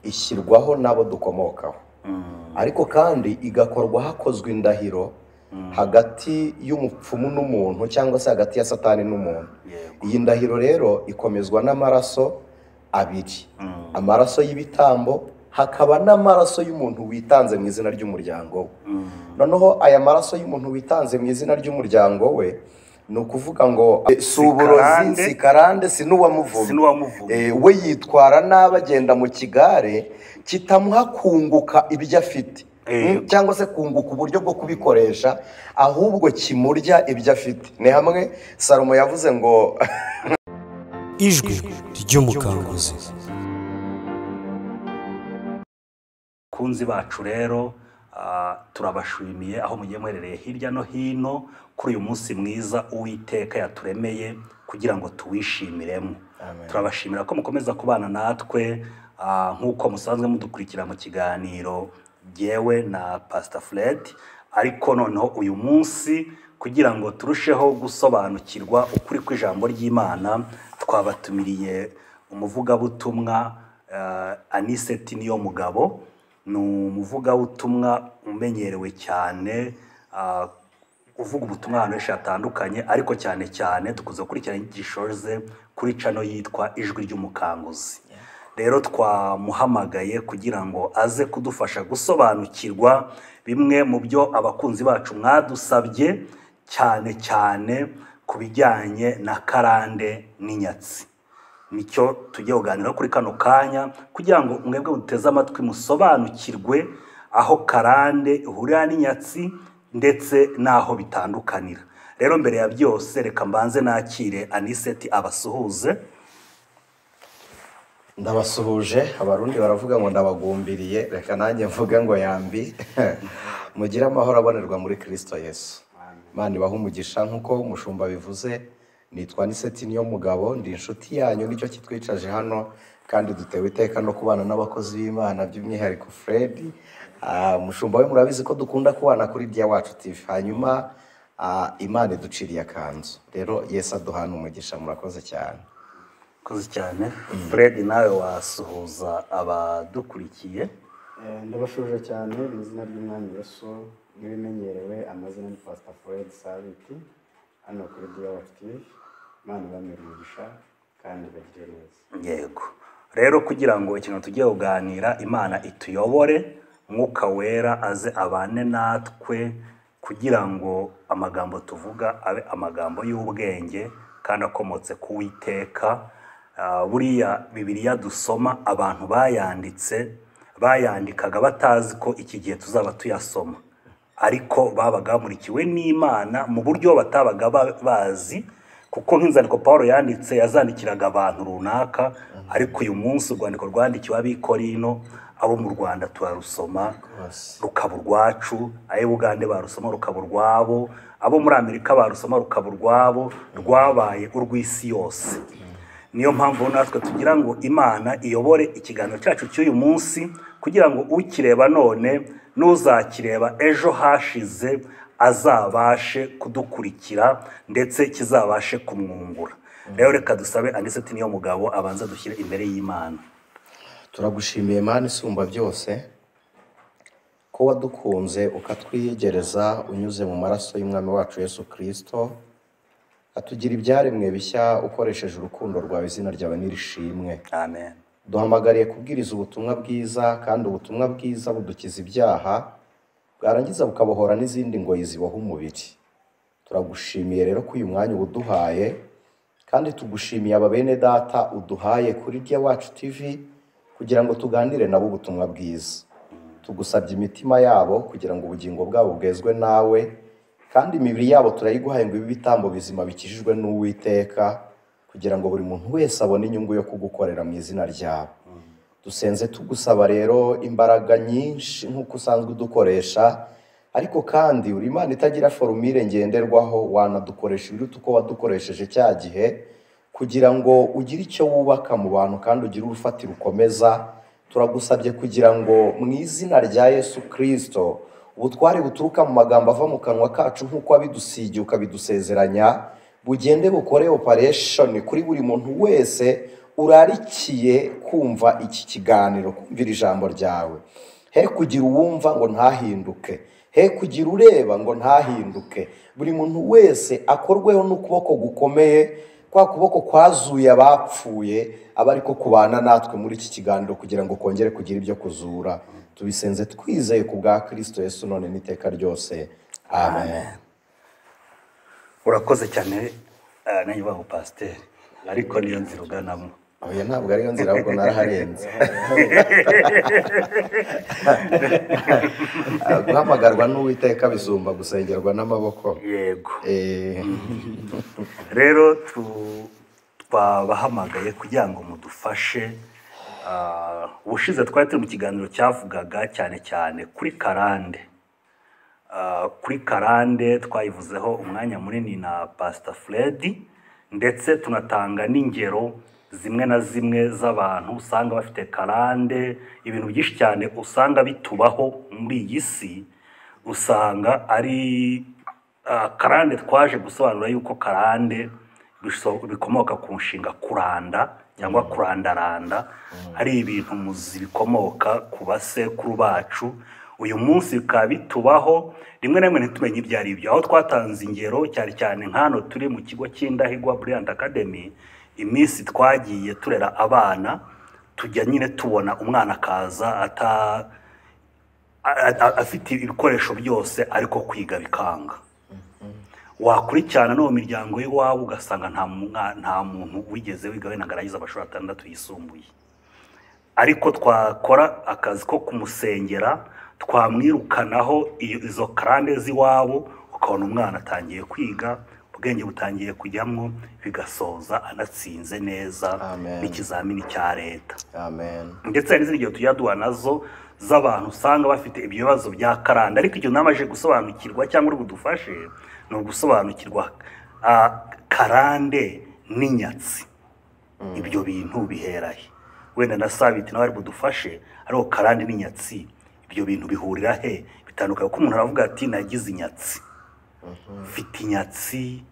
Ishyirwaho n'abo dukomokaho, ariko kandi igakorwa hakozwe indahiro hagati y'umupfumu n'umuntu, cyangwa se hagati ya Satani n'umuntu. Iyi ndahiro rero ikomezwa n'amaraso abiri: amaraso y'ibitambo, hakaba n'amaraso y'umuntu witanze mu izina ry'umuryango we. Noneho aya maraso y'umuntu witanze mu izina ry'umuryango we, ni ukuvuga ngo si uburozi, si karande, si n'uwamuvumye. We yitwara nabi, agenda mu kigare kitamuha kunguka ibyo afite cyangwa se kunguka uburyo bwo kubikoresha, ahubwo kimurya ibyo afite. Ni hamwe Salomo yavuze ngo Ijwi ry'Umukanguzi. Bakunzi bacu rero, turabashimiye aho mugiye muherereye hirya no hino kuri uyu munsi mwiza Uwiteka yaturemeye kugira ngo tuwishimiremo. Turabashimira ko mukomeza kubana natwe nk'uko musanzwe mudukurikira mu kiganiro jyewe na Pastor Fred. Ariko noneho uyu munsi, kugira ngo turusheho gusobanukirwa ukuri kw'ijambo ry'Imana, twabatumiriye umuvugabutumwa Anicet Niyomugabo. Ni umuvugabutumwa umenyerewe cyane, uvuga ubutumwa ahantu henshi hatandukanye, ariko cyane cyane dukunze gukurikirana inyigisho ze kuri channel yitwa Ijwi ry'Umukanguzi. Rero twamuhamagaye kugira ngo aze kudufasha gusobanukirwa bimwe mu byo abakunzi bacu mwadusabye, cyane cyane ku bijyanye na karande n'inyatsi. Nicyo tugiye kuganiraho kuri kano kanya, kugira ngo mwebwe muteze amatwi musobanukirwe aho karande ihurira n'inyatsi ndetse n'aho bitandukanira. Rero mbere ya byose, reka mbanze nakire Anicet abasuhuze. Ndabasuhuje. Abarundi baravuga ngo ndabagumbiriye, reka nanjye mvuge ngo yambi. Mugire amahoro abonerwa muri Kirisito Yesu. Imana ibahe umugisha. Nk'uko umushumba bivuze, nitwa Anicet Niyomugabo, ndi inshuti yanyu, nicyo kitwicaje hano, kandi dutewe iteka no kubana n'abakozi b'Imana, by'umwihariko Fred. Umushumba we murabizi ko dukunda kubana kuri Dear Wacu TV. Hanyuma Imana iduciriye akanzu rero, Yesu aduhana umugisha. Murakoze cyane. Murakoze cyane. Fred, nawe wasuhuza abadukurikiye. Ndabasuhuje cyane mu izina ry'Umwami Yesu. Nk'ibimenyerewe, amazina ni Pastor Fred Sabiti, hano kuri Dear Wacu TV. Imana ibamere umugisha kandi bagire neza. Yego, rero kugira ngo ikintu tugiye kuganira, Imana ituyobore, Mwuka Wera aze abane natwe, kugira ngo amagambo tuvuga abe amagambo y'ubwenge kandi akomotse ku Witeka. Buriya Bibiliya dusoma, abantu bayanditse bayandikaga batazi ko iki gihe tuzaba tuyasoma, ariko babaga bamurikiwe n'Imana mu buryo batabaga bazi, kuko nk'inzandiko Paul yanditse yazandikiraga abantu runaka, ariko uyu munsi urwandiko rwandikiwe ab'Ikorino, abo mu Rwanda turarusoma rukaba urwacu, ab'i Bugande barusoma rukaba urwabo, abo muri Amerika barusoma rukaba urwabo, rwabaye urw'isi yose. Niyo mpamvu natwe tugira ngo Imana iyobore ikiganiro cyacu cy'uyu munsi, kugira ngo ukireba none n'uzakireba ejo hashize azabashe kudukurikira ndetse kizabashe kumwungura. Rero reka dusabe Anicet Niyomugabo abanza dushyire imbere y'Imana. Turagushimiye, Mana isumba byose, ko wadukunze ukatwiyegereza unyuze mu maraso y'Umwami wacu Yesu Kirisito, atugira ibyaremwe bishya ukoresheje urukundo rwawe. Izina ryawe nirishimwe. Amen. Duhamagariye kubwiriza ubutumwa bwiza, kandi ubutumwa bwiza budukiza ibyaha, bwarangiza bukabohora n'izindi ngoyi ziboha umubiri. Turagushimiye rero ko uyu mwanya uwuduhaye, kandi tugushimiye aba bene data uduhaye kuri Dear Wacu TV kugira ngo tuganire nabo ubutumwa bwiza. Tugusabye imitima yabo kugira ngo ubugingo bwabo bwezwe nawe, kandi imibiri yabo turayiguhaye ngo ibe ibitambo bizima bikijijwe n'Uwiteka, kugira ngo buri muntu wese abone inyungu yo kugukorera mu izina ryawe. Dusenze tugusaba rero imbaraga nyinshi nk'uko usanzwe udukoresha, ariko kandi uri Imana itagira formule ngenderwaho, wanadukoresha ibiruta uko wadukoresheje cya gihe, kugira ngo ugire icyo wubaka mu bantu kandi ugire urufatiro ukomeza. Turagusabye kugira ngo mu izina rya Yesu Kirisito, ubutware buturuka mu magambo ava mu kanwa kacu, nk'uko wabidusigiye ukabidusezeranya, bugende bukore operation kuri buri muntu wese. urarikiye kumva iki kiganiro, kumvira ijambo ryawe, he kugira uwumva ngo ntahinduke, he kugira ureba ngo ntahinduke. Buri muntu wese akorweho n'ukuboko gukomeye, kwa kuboko kwazuye abapfuye, aba ariko kubana natwe muri iki kiganiro kugira ngo kongere kugira ibyo kuzura. Tubisenze twizeye ku bwa Kristo Yesu none n'iteka ryose, amen. Urakoze cyane nanyubaho pasiteri, ariko niyo nzira uganamo. Oya, ntabwo ariyo nzira, ahubwo naraharenze. Guhamagarwa n'Uwiteka bisumba gusengerwa n'amaboko. Yego. Rero twabahamagaye kugira ngo mudufashe. Ubushize twari turi mu kiganiro cyavugaga cyane cyane kuri karande. Kuri karande twayivuzeho umwanya munini na Pastor Fred, ndetse tunatanga n'ingero zimwe na zimwe z'abantu usanga bafite karande. Ibintu byinshi cyane usanga bitubaho muri iyi si, usanga ari karande. Twaje gusobanura yuko karande bikomoka ku nshinga kuranda cyangwa kurandaranda, ari ibintu muzi bikomoka ku basekuru bacu. Uyu munsi bikaba bitubaho rimwe na rimwe ntitumenye ibyo ari byo. Aho twatanze ingero cyane cyane nk'hano turi mu kigo cy'Indahigwa Brilliant Academy, iminsi twagiye turera abana tujya nyine tubona umwana akaza afite ibikoresho byose ariko kwiga bikanga. Wakurikirana no mu miryango y'iwabo ugasanga nta muntu wigeze wiga wenda ngo arangize amashuri 6 yisumbuye, ariko twakora akazi ko kumusengera, twamwirukanaho izo karande z'iwabo, ukabona umwana atangiye kwiga, ubwenge butangiye kujyamo, bigasoza anatsinze neza n'ikizamini cya leta. Amen. Ndetse hari n'izindi ngero tujya duha nazo z'abantu usanga bafite ibibazo bya karande, ariko icyo namaje gusobanukirwa cyangwa uri budufashe ni ugusobanukirwa karande n'inyatsi. Ibyo bintu biherahe? Wenda na Sabiti nawe ari budufashe, ariko karande n'inyatsi ibyo bintu bihurira he? Bitandukanye, kuko umuntu aravuga ati nagize inyatsi, mfite inyatsi,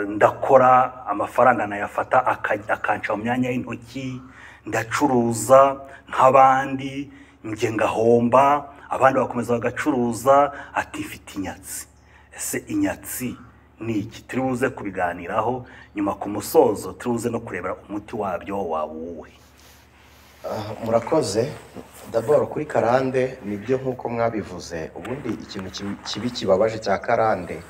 ndakora amafaranga nayafata akanca mu myanya y'intoki, ndacuruza nk'abandi, njye ngahomba, abandi bakomeza bagacuruza, ati mfite inyatsi. Ese inyatsi ni iki? Turi buze kubiganiraho nyuma ku musozo, turi buze no kurebera umuti wabyo waba uwuhe. Murakoze. D'abord kuri karande nibyo nk'uko mwabivuze, ubundi ikintu kibi kibabaje cya karande,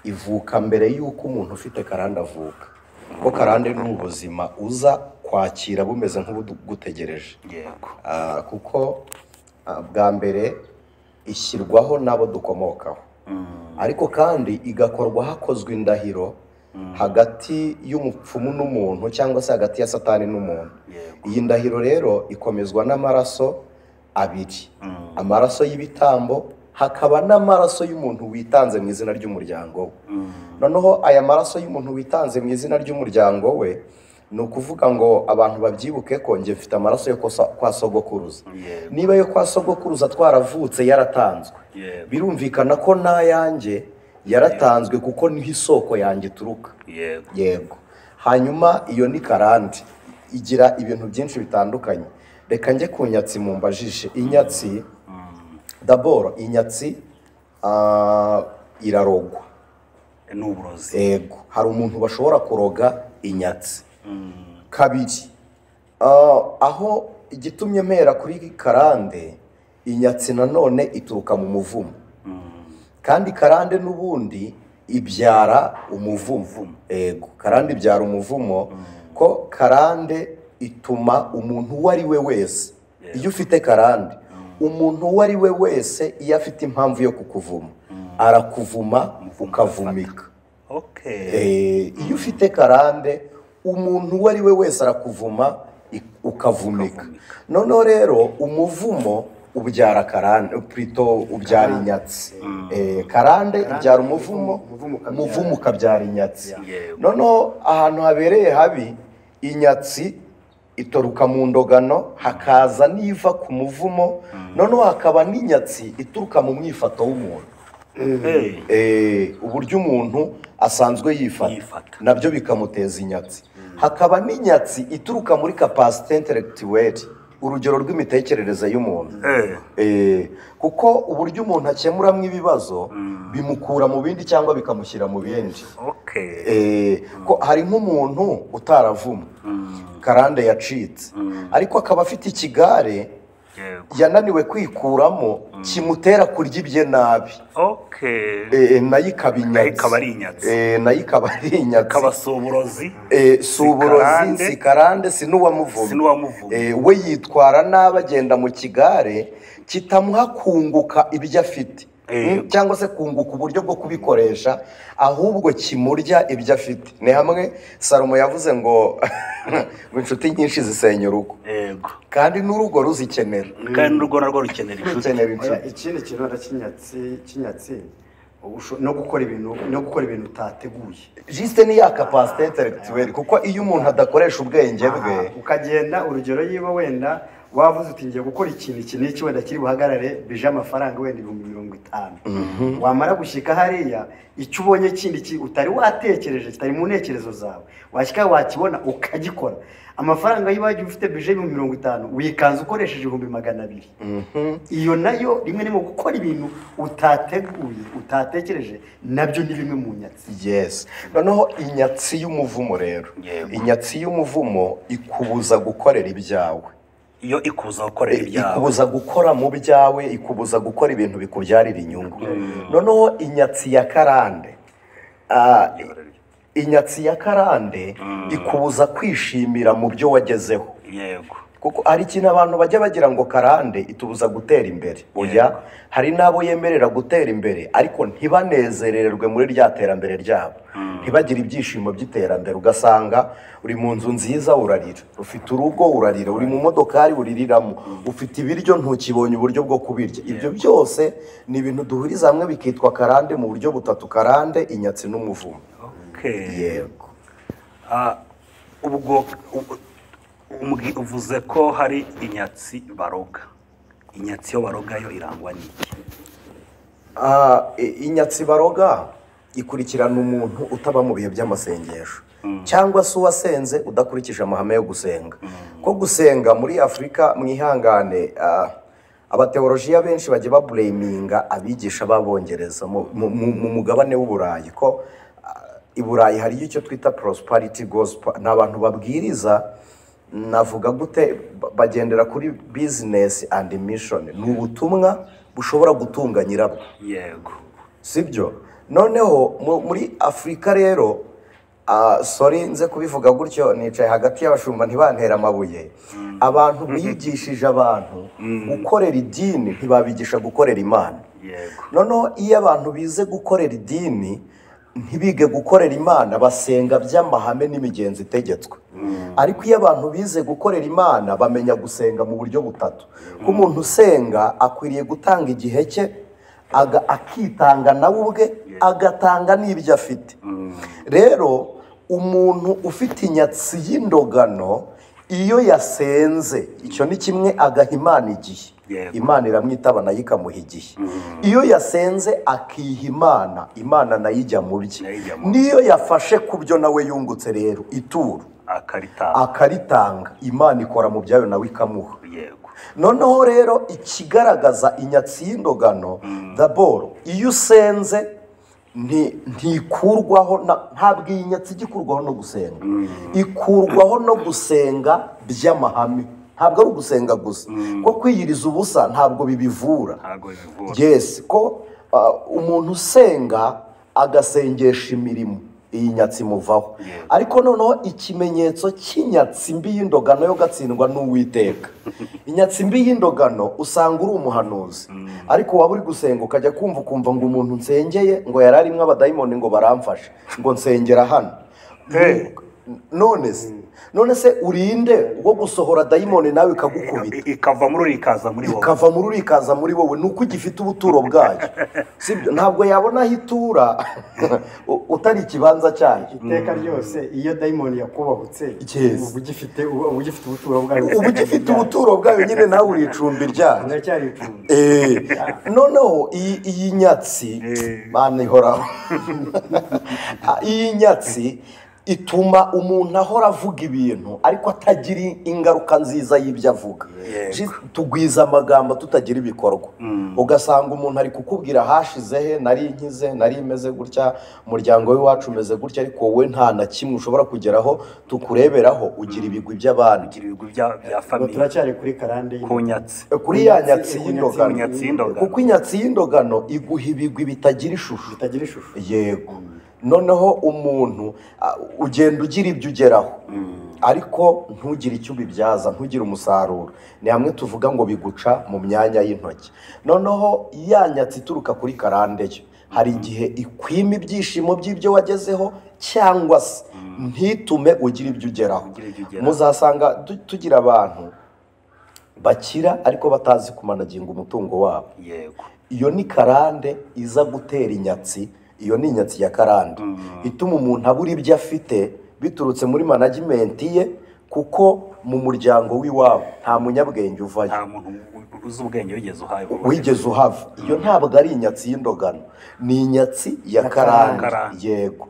ivuka mbere y'uko umuntu ufite karande avuka, kuko karande ni ubuzima uza kwakira bumeze nk'ubugutegereje. Yego. Kuko bwa mbere ishyirwaho n'abo dukomokaho, ariko kandi igakorwa hakozwe indahiro hagati y'umupfumu n'umuntu, cyangwa se hagati ya Satani n'umuntu. Iyi ndahiro rero ikomezwa n'amaraso abiri, amaraso y'ibitambo, hakaba n'amaraso y'umuntu witanze mu izina ry'umuryango we. Noneho aya maraso y'umuntu witanze mu izina ry'umuryango we, ni ukuvuga ngo abantu babyibuke ko njye mfite amaraso yo kwa sogokuruza. Niba yo kwa sogokuruza twaravutse yaratanzwe, birumvikana ko n'ayanjye yaratanzwe, kuko niho isoko yanjye ituruka. Yego. Hanyuma iyo ni karande igira ibintu byinshi bitandukanye. Reka njye ku nyatsi mumbajije. Inyatsi, d'abord inyatsi irarogwa. Ni uburozi. Yego, hari umuntu bashobora kuroga inyatsi. Kabiri, aho igitumye mpera kuri karande, inyatsi nanone ituruka mu muvumo. Kandi karande n'ubundi ibyara umuvumo. Yego, karande ibyara umuvumo, ko karande ituma umuntu uwo ari we wese, iyo ufite karande, umuntu uwo ari we wese iyo afite impamvu yo kukuvuma, arakuvuma ukavumika. Iyo ufite karande, umuntu uwo ari we wese arakuvuma ukavumika. Noneho rero umuvumo ubyara karande, plutôt ubyara inyatsi. Karande ibyara umuvumo, umuvumo ukabyara inyatsi. Noneho ahantu habereye habi, inyatsi ituruka mu ndogano, hakaza niva ku muvumo, noneho hakaba n'inyatsi ituruka mu mwifato w'umuntu. Uburyo umuntu asanzwe yifata nabyo bikamuteza inyatsi. Hakaba n'inyatsi ituruka muri capacité intellectuelle, urugero rw'imitekerereze y'umuntu. Kuko uburyo umuntu akemuramo ibibazo bimukura mu bindi cyangwa bikamushyira mu bindi. Ko hari nk'umuntu utaravumwe, karande yacitse, ariko akaba afite ikigare yananiwe kwikuramo kimutera kurya ibye nabi. Nayo ikaba inyatsi. Nayo ikaba ari inyatsi. Ikaba si uburozi. Si uburozi, si karande, si n'uwamuvumye. We yitwara nabi, agenda mu kigare kitamuha kunguka ibyo afite, cyangwa se kunguka uburyo bwo kubikoresha, ahubwo kimurya ibyo afite. Ni hamwe Salomo yavuze ngo inshuti nyinshi zisenya urugo, kandi n'urugo ruzikenera, kandi n'urugo narwo rukenera inshuti. Ikindi kintu cy'inyatsi no gukora ibintu utateguye. Juste ni ya capacité intellectuelle, kuko iyo umuntu adakoresha ubwenge bwe ukagenda, urugero yiba wenda wavuze uti ngiye gukora ikintu iki n'iki wenda kiri buhagarare bije amafaranga wenda 50,000, wamara gushyika hariya icyo ubonye kindi utari watekereje kitari mu ntekerezo zawe, washyika wakibona ukagikora. Amafaranga yibagiwe ufite bije 50,000 wikanze ukoresheje 200,000. Iyo nayo rimwe rimwe gukora ibintu utateguye utatekereje nabyo ni bimwe mu nyatsi. Yes. Noneho inyatsi y'umuvumo rero, inyatsi y'umuvumo ikubuza gukorera ibyawe. Iyo ikubuza gukorera ibyawe, ikubuza gukora mu byawe, ikubuza gukora ibintu bikubyarira inyungu. Noneho inyatsi ya karande, inyatsi ya karande ikubuza kwishimira mu byo wagezeho. Yego. Kuko hari ikintu abantu bajya bagira ngo karande itubuza gutera imbere. Oya, hari n'abo yemerera gutera imbere ariko ntibanezererwe muri rya terambere ryabo, ntibagire ibyishimo by'iterambere. Ugasanga uri mu nzu nziza urarira, ufite urugo urarira, uri mu modokari uririramo, ufite ibiryo ntukibonye uburyo bwo kubirya. Ibyo byose ni ibintu duhuriza hamwe bikitwa karande mu buryo butatu: karande, inyatsi n'umuvumo. Yego. Ubwo uvuze ko hari inyatsi baroga. Inyatsi yo baroga yo irangwa n'iki? Inyatsi baroga ikurikirana umuntu utaba mu bihe by'amasengesho, cyangwa se uwasenze udakurikije amahame yo gusenga. Ko gusenga muri Afurika, mwihangane, abateolojiya benshi bajya bablaminga abigisha b'abongereza mu mugabane w'Uburayi, ko i Burayi hari icyo twita prosperity gospel. Ni abantu babwiriza, navuga gute, bagendera kuri business and mission. Ni ubutumwa bushobora gutunga nyirabwo. Yego. Sibyo? Noneho muri Afurika rero, sorry nze kubivuga gutyo, nicaye hagati y'abashumba ntibantera amabuye. Abantu bigishije abantu gukorera idini ntibabigisha gukorera Imana. Yego. Noneho iyo abantu bize gukorera idini ntibige gukorera Imana, basenga by'amahame n'imigenzo itegetswe. Ariko iyo abantu bize gukorera Imana bamenya gusenga mu buryo butatu. Ko umuntu usenga akwiriye gutanga igihe cye, akitanga nawe ubwe, agatanga n'ibyo afite. Rero umuntu ufite inyatsi y'indogano iyo yasenze, icyo ni kimwe, agaha Imana igihe, Imana iramwitaba nayo ikamuha igihe. Iyo yasenze akiha Imana, Imana nayo ijya mu bye. Niyo yafashe ku byo nawe yungutse rero ituro akaritanga, Imana ikora mu byayo nawe ikamuha. Noneho rero ikigaragaza inyatsi y'indogano, daboro iyo usenze ntikurwaho, ntabwo iyi nyatsi igikurwaho no gusenga, ikurwaho no gusenga by'amahame. Ntabwo ari ugusenga gusa, ko kwiyiriza ubusa ntabwo bibivura. Yes, ko umuntu usenga agasengesha imirimo, iyi nyatsi imuvaho. Ariko noneho ikimenyetso cy'inyatsi mbi y'indogano yo gatsindwa n'Uwiteka. Inyatsi mbi y'indogano usanga uri umuhanuzi, ariko waba uri gusenga ukajya kumva ukumva ngo umuntu nsengeye ngo yari arimo abadayimoni ngo baramfashe, ngo nsengera hano. None se urinde wo gusohora dayimoni nawe ikagukubita, ikava muri uri ikaza muri wowe, ikava muri uri ikaza muri wowe, nuko ugifite ubuturo bwayo. Sibyo? Ntabwo yabona aho itura utari ikibanza cyayo. Iteka ryose iyo dayimoni yakubahutse uba ugifite ubuturo bwayo, uba ugifite ubuturo bwayo nyine, nawe uri icumbi ryayo. Noneho iyi nyatsi Mana ihoraho, iyi nyatsi Ituma umuntu ahora avuga ibintu ariko atagira ingaruka nziza y'ibyo avuga. Tugwiza amagambo tutagira ibikorwa. Ugasanga umuntu ari kukubwira hashize he, nari nkize, nari meze gutya, umuryango w'iwacu umeze gutya, ariko wowe nta na kimwe ushobora kugeraho tukureberaho, ugira ibigwi by'abandi. Ugira ibigwi bya famille. Turacyari kuri karande ku nyatsi. Kuri ya nyatsi y'indogano. Kuko inyatsi y'indogano iguha ibigwi bitagira ishusho. Bitagira ishusho. Yego. Noneho umuntu ugenda ugira ibyo ugeraho ariko ntugire icyo ubibyaza, ntugire umusaruro. Ni hamwe tuvuga ngo biguca mu myanya y'intoki. Noneho ya nyatsi ituruka kuri karande yo hari igihe ikwima ibyishimo by'ibyo wagezeho cyangwa se ntitume ugira ibyo ugeraho. Muzasanga tugira abantu bakira ariko batazi kumanaginga umutungo wabo. Yego. Iyo ni karande iza gutera inyatsi. Iyo ni inyatsi ya karande ituma umuntu abura ibyo afite biturutse muri management ye, kuko mu muryango w'iwabo nta munyabwenge uvayo, nta muntu uzi ubwenge wigeze uhava. Iyo ntabwo ari inyatsi y'indogano, ni inyatsi ya karande. Yego,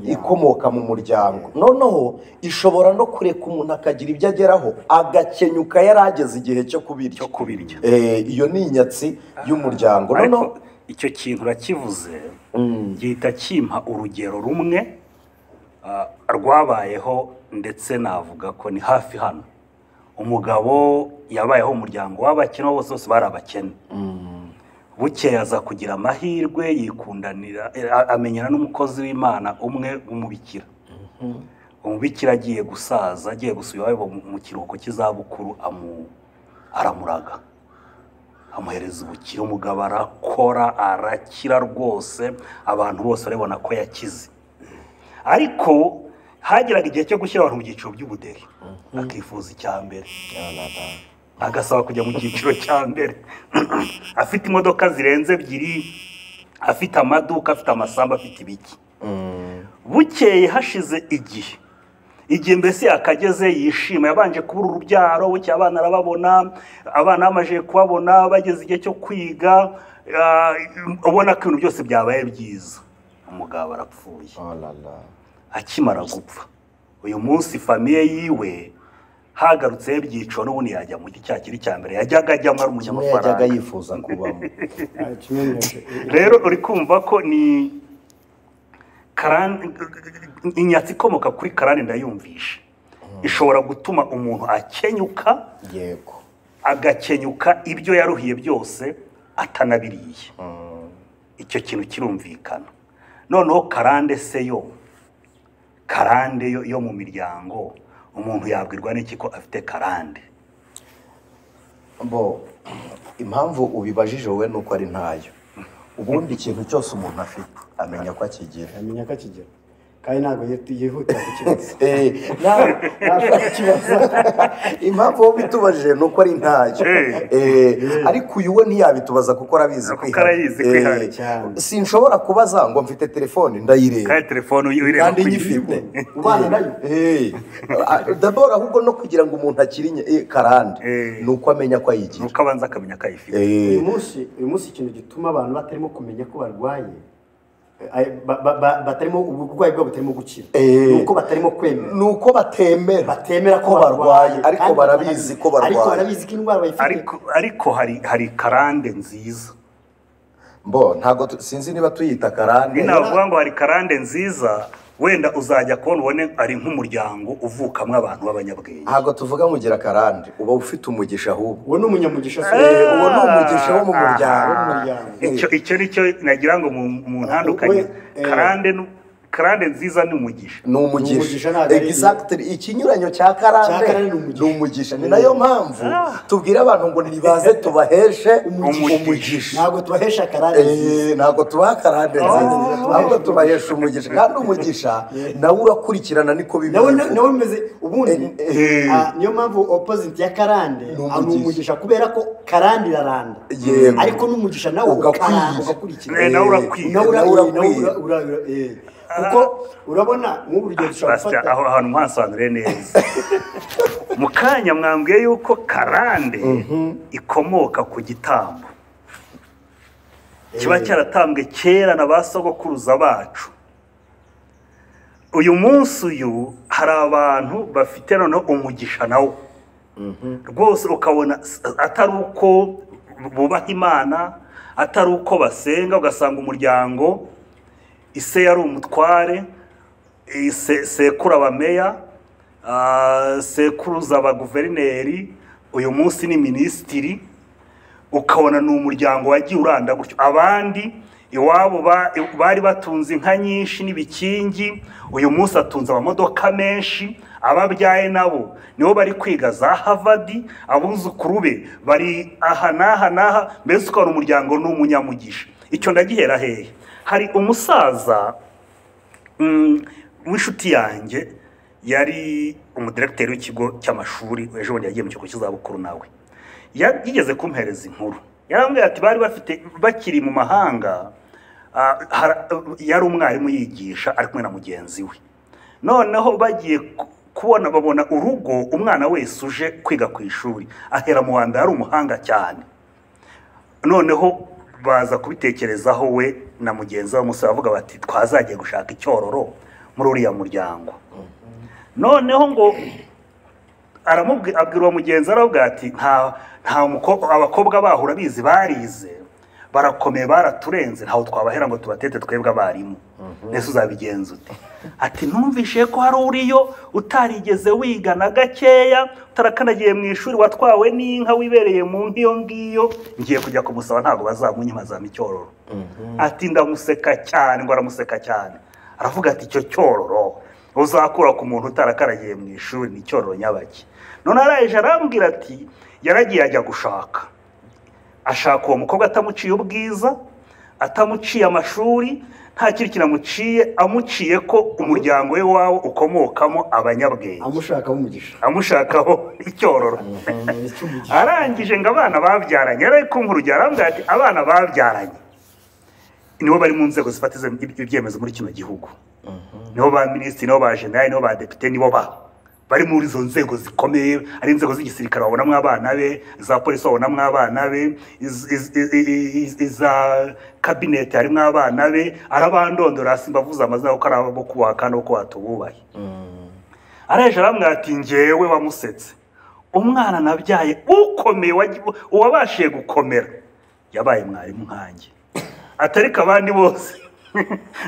ikomoka mu muryango. Noneho ishobora no kureka umuntu akagira ibyo ageraho agakenyuka yarageze igihe cyo kubirya. Iyo ni inyatsi y'umuryango. Noneho icyo kintu urakivuze gihita kimpa urugero rumwe rwabayeho, ndetse navuga ko ni hafi hano. Umugabo yabayeho umuryango w'abakene, bose bari abakene. Bukeye aza kugira amahirwe yikundanira, amenyana n'umukozi w'Imana umwe w'umubikira. Umubikira agiye gusaza, agiye gusubira iwabo mu kiruhuko cy'izabukuru, aramuraga, amuhereza ubukire. Umugabo arakora arakira rwose, abantu bose barabona ko yakize. Ariko hageraga igihe cyo gushyira abantu mu byiciro by'ubudehe, akifuza icya mbere, agasaba kujya mu cyiciro cya mbere, afite imodoka zirenze ebyiri, afite amaduka, afite amasambu, afite ibiki. Bukeye hashize igihe mbese yakageze yishima, yabanje kubura urubyaro, bucye abana arababona, abana bamaze kubabona bageze igihe cyo kwiga, ubona ko ibintu byose byabaye byiza. Umugabo arapfuye. Akimara gupfa, uyu munsi famiye yiwe hagarutse ibyiciro, n'ubundi yajya mu cya kiri cya mbere yajyaga ajyamo ari umunyamafaranga, yajyaga yifuza kubamo. Rero uri kumva ko ni inyatsi ikomoka kuri karande, ndayumvisha ishobora gutuma umuntu akenyuka. Yego, agakenyuka ibyo yaruhiye byose atanabiriye. Icyo kintu kirumvikana. Noneho karande se yo, karande yo mu miryango, umuntu yabwirwa n'iki ko afite karande? Bo impamvu ubibajije wowe nuko ari ntayo. Ubundi ikintu cyose umuntu afite amenya ko akigira, amenya ko akigira, kandi ntabwo yihutira kukibaza. Impamvu wowe bitubajije nuko ari ntayo, ariko uyu we ntiyabitubaza kuko arabizi kwihariye. Sinshobora kubaza ngo mfite telefone ndayireba, kandi telefone uyireba kandi nyifite ubana nayo. D'abord ahubwo no kugira ngo umuntu akire karande nuko amenya ko ayigira, nuko abanza akamenya ko ayifite. Uyu munsi ikintu gituma abantu batarimo kumenya ko barwaye, batarimo uburwayi bwabo butarimo gukira, nuko batarimo kwemera, nuko batemera ko barwaye, ariko barabizi ko barwaye, ariko barabizi ko indwara bayifite. Ariko hari karande nziza. Mbo ntago sinzi niba tuyita karande. Ninavuga ngo hari karande nziza, wenda uzajya kubona ubone ari nk'umuryango uvukamwe abantu b'abanyabwenge. Ntago tuvuga mugira karande, uba ufite umugisha ahubwo. Uwo ni umunyamugisha se. Uwo ni umugisha wo mu muryango. Icyo nicyo nagira ngo mu ntandukanye. Karande nziza ni umugisha. Ni umugisha. Exactly. Ikinyuranyo cya karande ni umugisha. Ni nayo mpamvu tubwira abantu ngo nibaze tubaheshe umugisha. Ntabwo tubahesha karande nziza. Ntabwo tubaha karande nziza. Ahubwo tubahesha umugisha. Kandi umugisha nawe urakurikirana niko bibi. Nawe umeze ubundi. Niyo mpamvu opposite ya karande ni umugisha, kubera ko karande iraranda. Ariko n'umugisha nawe ugakurikira. Nawe urakwira. Kuko urabona nk'uburyo dushobora gufata aho hantu mwasobanuriye neza. Mu kanya mwambwiye yuko karande ikomoka ku gitambo kiba cyaratambwe kera na ba sogokuruza bacu. Uyu munsi uyu hari abantu bafite noneho umugisha nawo rwose, ukabona atari uko bubaha Imana, atari uko basenga, ugasanga umuryango ise yari umutware, sekuru abameya, sekuruza abaguverineri, uyu munsi ni minisitiri, ukabona ni umuryango wagiye uranda gutyo. Abandi iwabo bari batunze inka nyinshi n'ibikingi, uyu munsi atunze amamodoka menshi, ababyaye nabo nibo bari kwiga za Harvard, abuzukuru be bari aha n'aha n'aha, mbese ukabona umuryango ni umunyamugisha. Icyo ndagihera hehe? Hari umusaza w'inshuti yanjye, yari umudiregiteri w'ikigo cy'amashuri, ejo bundi yagiye mu kigo cy'izabukuru, nawe yigeze kumpereza inkuru. Yarambwiye ati bari bafite bakiri mu mahanga, yari umwarimu yigisha ari kumwe na mugenzi we, noneho bagiye kubona babona urugo, umwana wese uje kwiga ku ishuri ahera mu wa mbere, ari umuhanga cyane. Noneho baza kubitekerezaho we na mugenzi we umusore, bavuga bati twazagiye gushaka icyororo muri uriya muryango. Noneho ngo abwira uwo mugenzi, aravuga ati nta abakobwa bahura bizi barize barakomeye baraturenze, ntaho twabahera ngo tubatete twebwe abarimu, mbese uzabigenza ute? Ati numvishe ko hari uriyo utarigeze wiga na gakeya, utarakanagiye mu ishuri, watwawe n'inka, wibereye mu nka iyo ngiyo, ngiye kujya kumusaba ntabwo bazamunyima azampa icyororo. Ati ndamuseka cyane, ngo aramuseka cyane, aravuga ati icyo cyororo uzakura ku muntu utarakaragiye mu ishuri ni icyororo nyabaki. None araje arambwira ati yaragiye ajya gushaka, ashaka uwo mukobwa atamuciye ubwiza, atamuciye amashuri, nta kindi kintu amuciye, amuciye ko umuryango we wawe ukomokamo abanyabwenge, amushakaho umugisha, amushakaho icyororo. Arangije ngo abana babyaranye, ariko nk'urugero arambwira ati abana babyaranye nibo bari mu nzego zifata ibyemezo muri kino gihugu, nibo ba minisitiri, nibo ba jenerali, nibo ba depite, nibo ba bari muri izo nzego zikomeye, ari inzego z'igisirikare babonamo abana be, za polisi babonamo abana be, iza kabineti harimo abana be, arabandondora simbavuze amazina kuko ari abo kubaha kandi abo kubaha tububahe. Araje arambwira ati njyewe wamusetse, umwana nabyaye ukomeye, uwabashije gukomera yabaye mwarimu nkanjye, atariko abandi bose,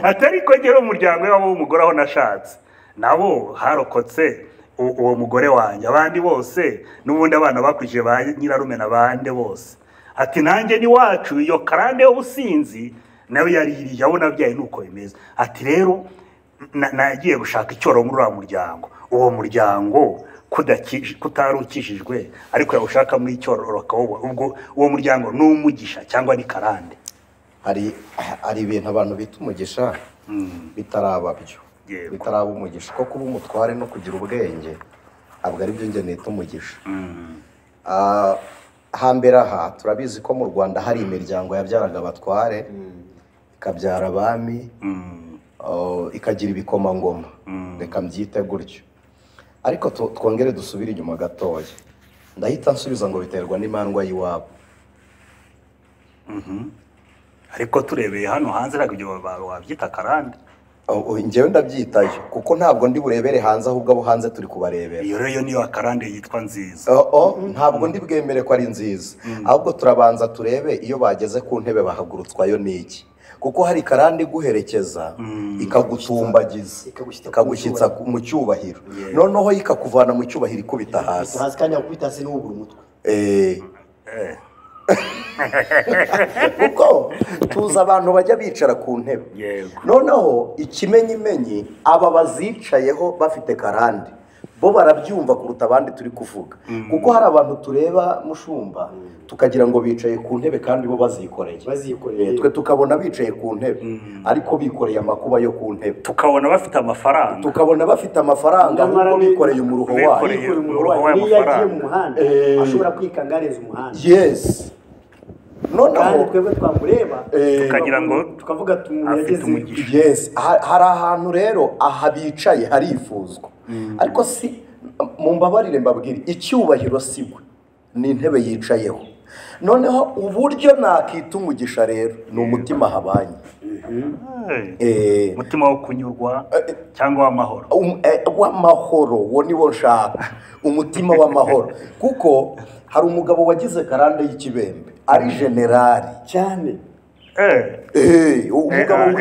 atariko ngera umuryango wabo w'umugore aho nashatse nabo harokotse uwo mugore wanjye, abandi bose n'ubundi abana bakurikije ba nyirarume n'abandi bose. Ati nanjye ni wacu iyo karande y'ubusinzi nayo yaririye, abo nabyaye nuko bimeze. Ati rero nagiye gushaka icyororo muri uriya muryango, uwo muryango kutarukishijwe ariko yawushakamo icyororo akawubona, ubwo uwo muryango ni umugisha cyangwa ni karande? Hari ibintu abantu bita umugisha bitaraba byo, bitaraba umugisha. Ko kuba umutware no kugira ubwenge ntabwo ari byo njye nita umugisha. Hambere aha turabizi ko mu Rwanda hari imiryango yabyaraga abatware, ikabyara abami, ikagira ibikomangoma, reka mbyite gutyo. Ariko twongere dusubire inyuma gatoya, ndahita nsubiza ngo biterwa n'imandwa y'iwabo. Ariko turebeye hano hanze ntabwo ibyo wabyita karande. Njyewe ndabyitayo kuko ntabwo ndi burebere hanze, ahubwo abo hanze turi kubarebera. Iyo rero niyo akarande yitwa nziza. Ntabwo ndi bwemere ko ari nziza, ahubwo turabanza turebe iyo bageze ku ntebe bahagurutswayo n'iki, kuko hari karande iguherekeza ikagutumbagiza, ikagushyitsa mu cyubahiro, noneho ikakuvana mu cyubahiro ikubita hasi, kandi yakubita hasi n'ubura umutwe. Kuko tuzi abantu bajya bicara ku ntebe, noneho ikimenyimenyi aba bazicayeho bafite karande bo barabyumva kuruta abandi turi kuvuga, kuko hari abantu tureba mushumba tukagira ngo bicaye ku ntebe kandi bo bazikoreye, twe tukabona bicaye ku ntebe ariko bikoreye amakuba yo ku ntebe, tukabona bafite amafaranga, tukabona bafite amafaranga ahubwo bikoreye umuruho wayo, niyo yagiye mu muhanda ashobora kwikanga arenze umuhanda. Yes, noneho twebwe twamureba tukagira ngo tukavuga afite umugisha. Yes, hari ahantu rero aha bicaye harifuzwa, ariko si mumbabarire mbabwire, icyubahiro sigwe ni intebe yicayeho. Noneho uburyo nakita umugisha rero ni umutima habanye, umutima wo kunyurwa Cyangwa w'amahoro. W'amahoro, uwo ni wo nshaka, umutima w'amahoro. Kuko hari umugabo wagize karande y'ikibembe ari generali cyane. Umugabo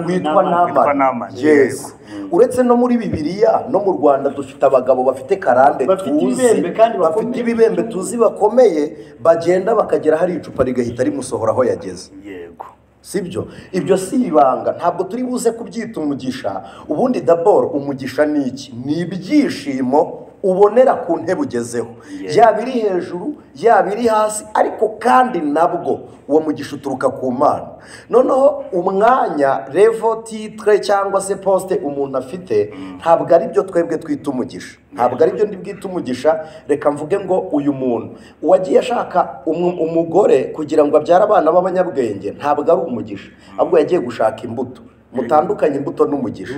witwa Namani. Yes. Uretse no muri Bibiliya no mu Rwanda dufite abagabo bafite karande tuzi, bafite ibibembe tuzi bakomeye, bagenda bakagera hari icupa rigahita rimusohora aho yageze. Yego. Sibyo? Ibyo si ibanga, ntabwo turi buze kubyita umugisha. Ubundi d'abord umugisha ni iki? Ni ibyishimo ubonera ku ntebe ugezeho, yaba iri hejuru yaba iri hasi, ariko kandi nabwo uwo mugisha uturuka ku Mana. Noneho umwanya, level, titre cyangwa se poste umuntu afite, ntabwo ari byo twebwe twita umugisha, ntabwo ari byo ndibwita umugisha. Reka mvuge ngo uyu muntu uwagiye ashaka umugore kugira ngo abyare abana b'abanyabwenge ntabwo ari umugisha, ahubwo yagiye gushaka imbuto. Mutandukanye imbuto n'umugisha.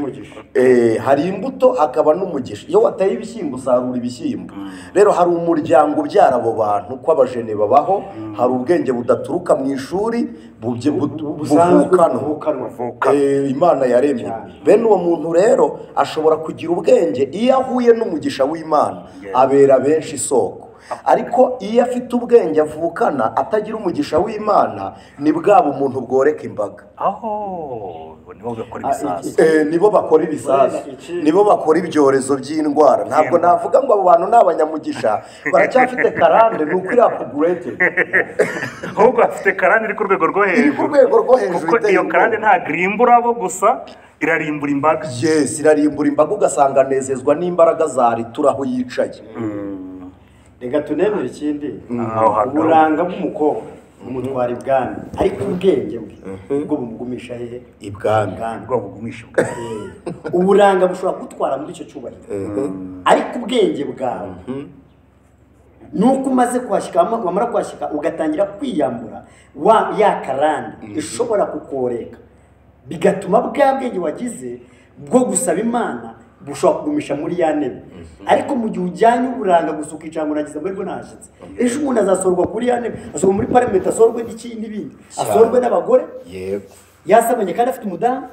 Hari imbuto hakaba n'umugisha. Iyo wateye ibishyimbo usarura ibishyimbo. Rero hari umuryango ubyara abo bantu ko abajene babaho, hari ubwenge budaturuka mu ishuri buvukanwa Imana yaremye. Bene uwo muntu rero ashobora kugira ubwenge iyo ahuye n'umugisha w'Imana, abera benshi isoko. Ariko iyo afite ubwenge avukana atagira umugisha w'Imana, ni bwa bumuntu bworeka imbaga. Aho nibo bakora ibisasu, nibo bakora ibisasu, nibo bakora ibyorezo by'indwara. Ntabwo navuga ngo abo bantu ni abanyamugisha, baracyafite karande, ni uko iri upgraded. Ahubwo afite karande iri ku rwego rwo hejuru, iri ku rwego rwo hejuru, kuko iyo karande ntabwo irimbura abo gusa, irarimbura imbaga. Yes, irarimbura imbaga, ugasanga anezezwa n'imbaraga za ritura aho yicaye. Reka tunemere ikindi, uburanga bw'umukobwa bumutwara ibwami, ariko ubwenge bwe bwo bumugumisha hehe? Ibwami. Bwo bugumisha ibwami. Uburanga bushobora kugutwara muri icyo cyubahiro, ariko ubwenge bwawe nuko umaze kuhashyika, wamara kuhashyika ugatangira kwiyambura ya karande ishobora kukoreka, bigatuma bwa bwenge wagize bwo gusaba Imana bushobora kugumisha muri ya ntebe. Ariko mu gihe ujyanye uburanga gusa ukicara ngo nagize amahirwe nahashyitse, ejo umuntu azasorwa kuri ya ntebe, asorwa muri parliament, asorwe n'iki n'ibindi, asorwe n'abagore, yego, yasabanye kandi afite umudamu,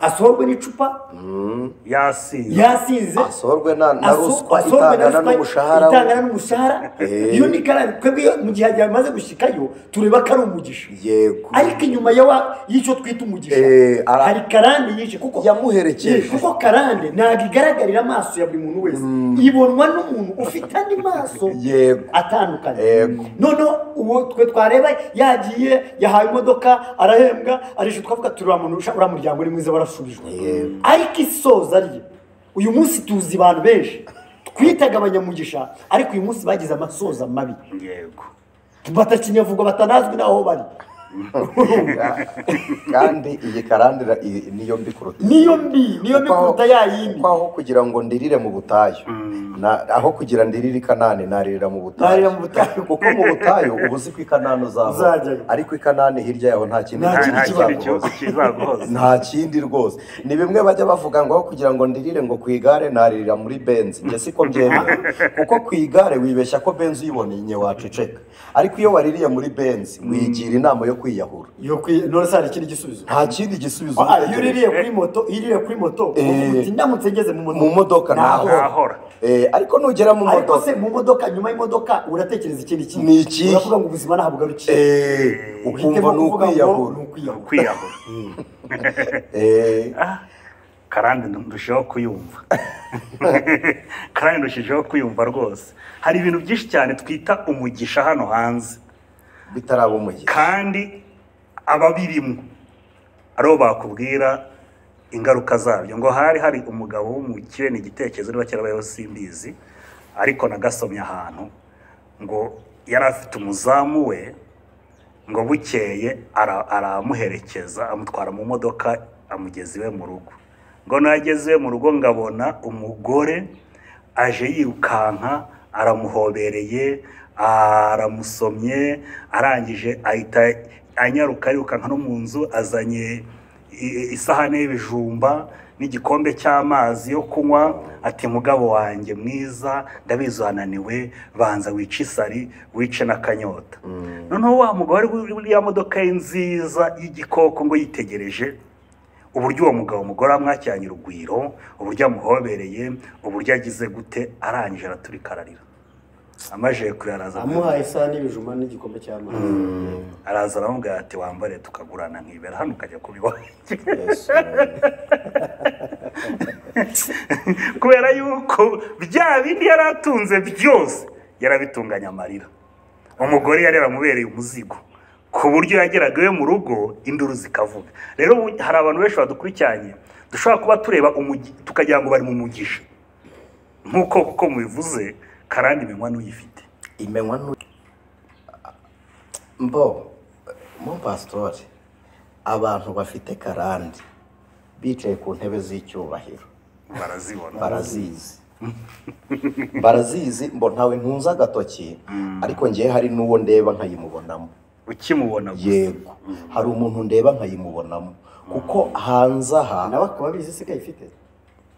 asorwe n'icupa, yasinze, asorwe na ruswa itangana n'umushahara, itangana n'umushahara. Iyo ni karande. Twebwe mu gihe yamaze gushyikayo tureba ko ari umugisha, yego, ariko inyuma y'icyo twita umugisha hari karande yishe, kuko yamuherekeje. Kuko karande ntabwo igaragarira amaso ya buri muntu wese, ibonwa n'umuntu ufite andi maso atandukanye. Noneho uwo twe twareba yagiye yahawe imodoka, arahembwa, arishyura, twavuga turi wa muntu uriya muryango ni mwiza, barasubijwe. Ariko isoza rye, uyu munsi tuzi abantu benshi twitaga abanyamugisha, ariko uyu munsi bagize amasoza mabi, yego, batakinyavugwa, batanazwi n'aho bari. Kandi iyi karandira niyo mbi kuruta, niyo mbi kuruta ya yindi. Kuko aho kugira ngo ndirire mu butayu, aho kugira ndirire i Kanani, naririra mu butayu. Kuko mu butayu uba uzi ko i Kanani uzahora, ariko i Kanani hirya yaho nta kindi kizaguhoza, nta kindi rwose. Ni bimwe bajya bavuga ngo aho kugira ngo ndirire ngo ku igare, naririra muri Benz. Njye siko mbyemera, kuko ku igare wibeshya ko Benz uyiboneye waceceka, ariko iyo waririye muri Benz wigira inama yo kwiyahura. None se hari ikindi gisubizo? Nta kindi gisubizo. Iyo uririye kuri moto, iyo uririye kuri moto, uti ndamutse ngeze mu modoka nahora. Ariko nugera mu modoka, ariko se mu modoka, nyuma y'imodoka uratekereza ikindi kintu. Ni iki? Uravuga ngo ubuzima ntabwo bugarukiye. Ukumva ni ukwiyahura. Kwiyahura. Karande ndushaho kuyumva. Karande ndushijeho kuyumva rwose. Hari ibintu byinshi cyane twita umugisha hano hanze bitaraba umugisha, kandi ababirimo aribo bakubwira ingaruka zabyo. Ngo hari hari umugabo w'umukire, ni igitekerezo niba cyarabayeho simbizi, ariko nagasomye ahantu ngo yari afite umuzamu we, ngo bukeye aramuherekeza amutwara mu modoka amugeza iwe mu rugo. Ngo nageze iwe mu rugo ngabona umugore aje yirukanka, aramuhobereye, aramusomye, arangije ahita anyaruka yirukanka no mu nzu, azanye isahani y'ibijumba n'igikombe cy'amazi yo kunywa, ati mugabo wanjye mwiza, ndabizi wananiwe, banza wice isari, wice n'akanyota. Noneho wa mugabo wari uriya modoka ye nziza y'igikoko ngo yitegereje Uburyo uwo mugabo umugore amwakiranye urugwiro, uburyo amuhobereye, uburyo agize gute, arangije araturika ararira. Amaje kure araza amuhaye isaha n'ibijuma n'igikombe cy'amazi, araza aramubwira ati wambare tukagurana nkibera hano ukajya kubiba. Kubera yuko bya bindi yari atunze byose yarabitunganya amarira. Umugore yari yaramubereye umuzigo ku buryo yageraga iwe mu rugo induru zikavuga. Rero hari abantu benshi badukurikiranye dushobora kuba tureba tukagira ngo bari mu mugisha, nk'uko kuko mubivuze karande imenywa n'uyifite. Imenywa n'u mbo mu pastori, abantu bafite karande bicaye ku ntebe z'icyubahiro barazibona, barazizi barazizi. Mbo ntawe ntunze agatoki, ariko ngiye hari n'uwo ndeba nkayimubonamo. Ukimubona gusa? Yego, hari umuntu ndeba nkayimubonamo, kuko hanze aha nawe akaba abizi se kayifite.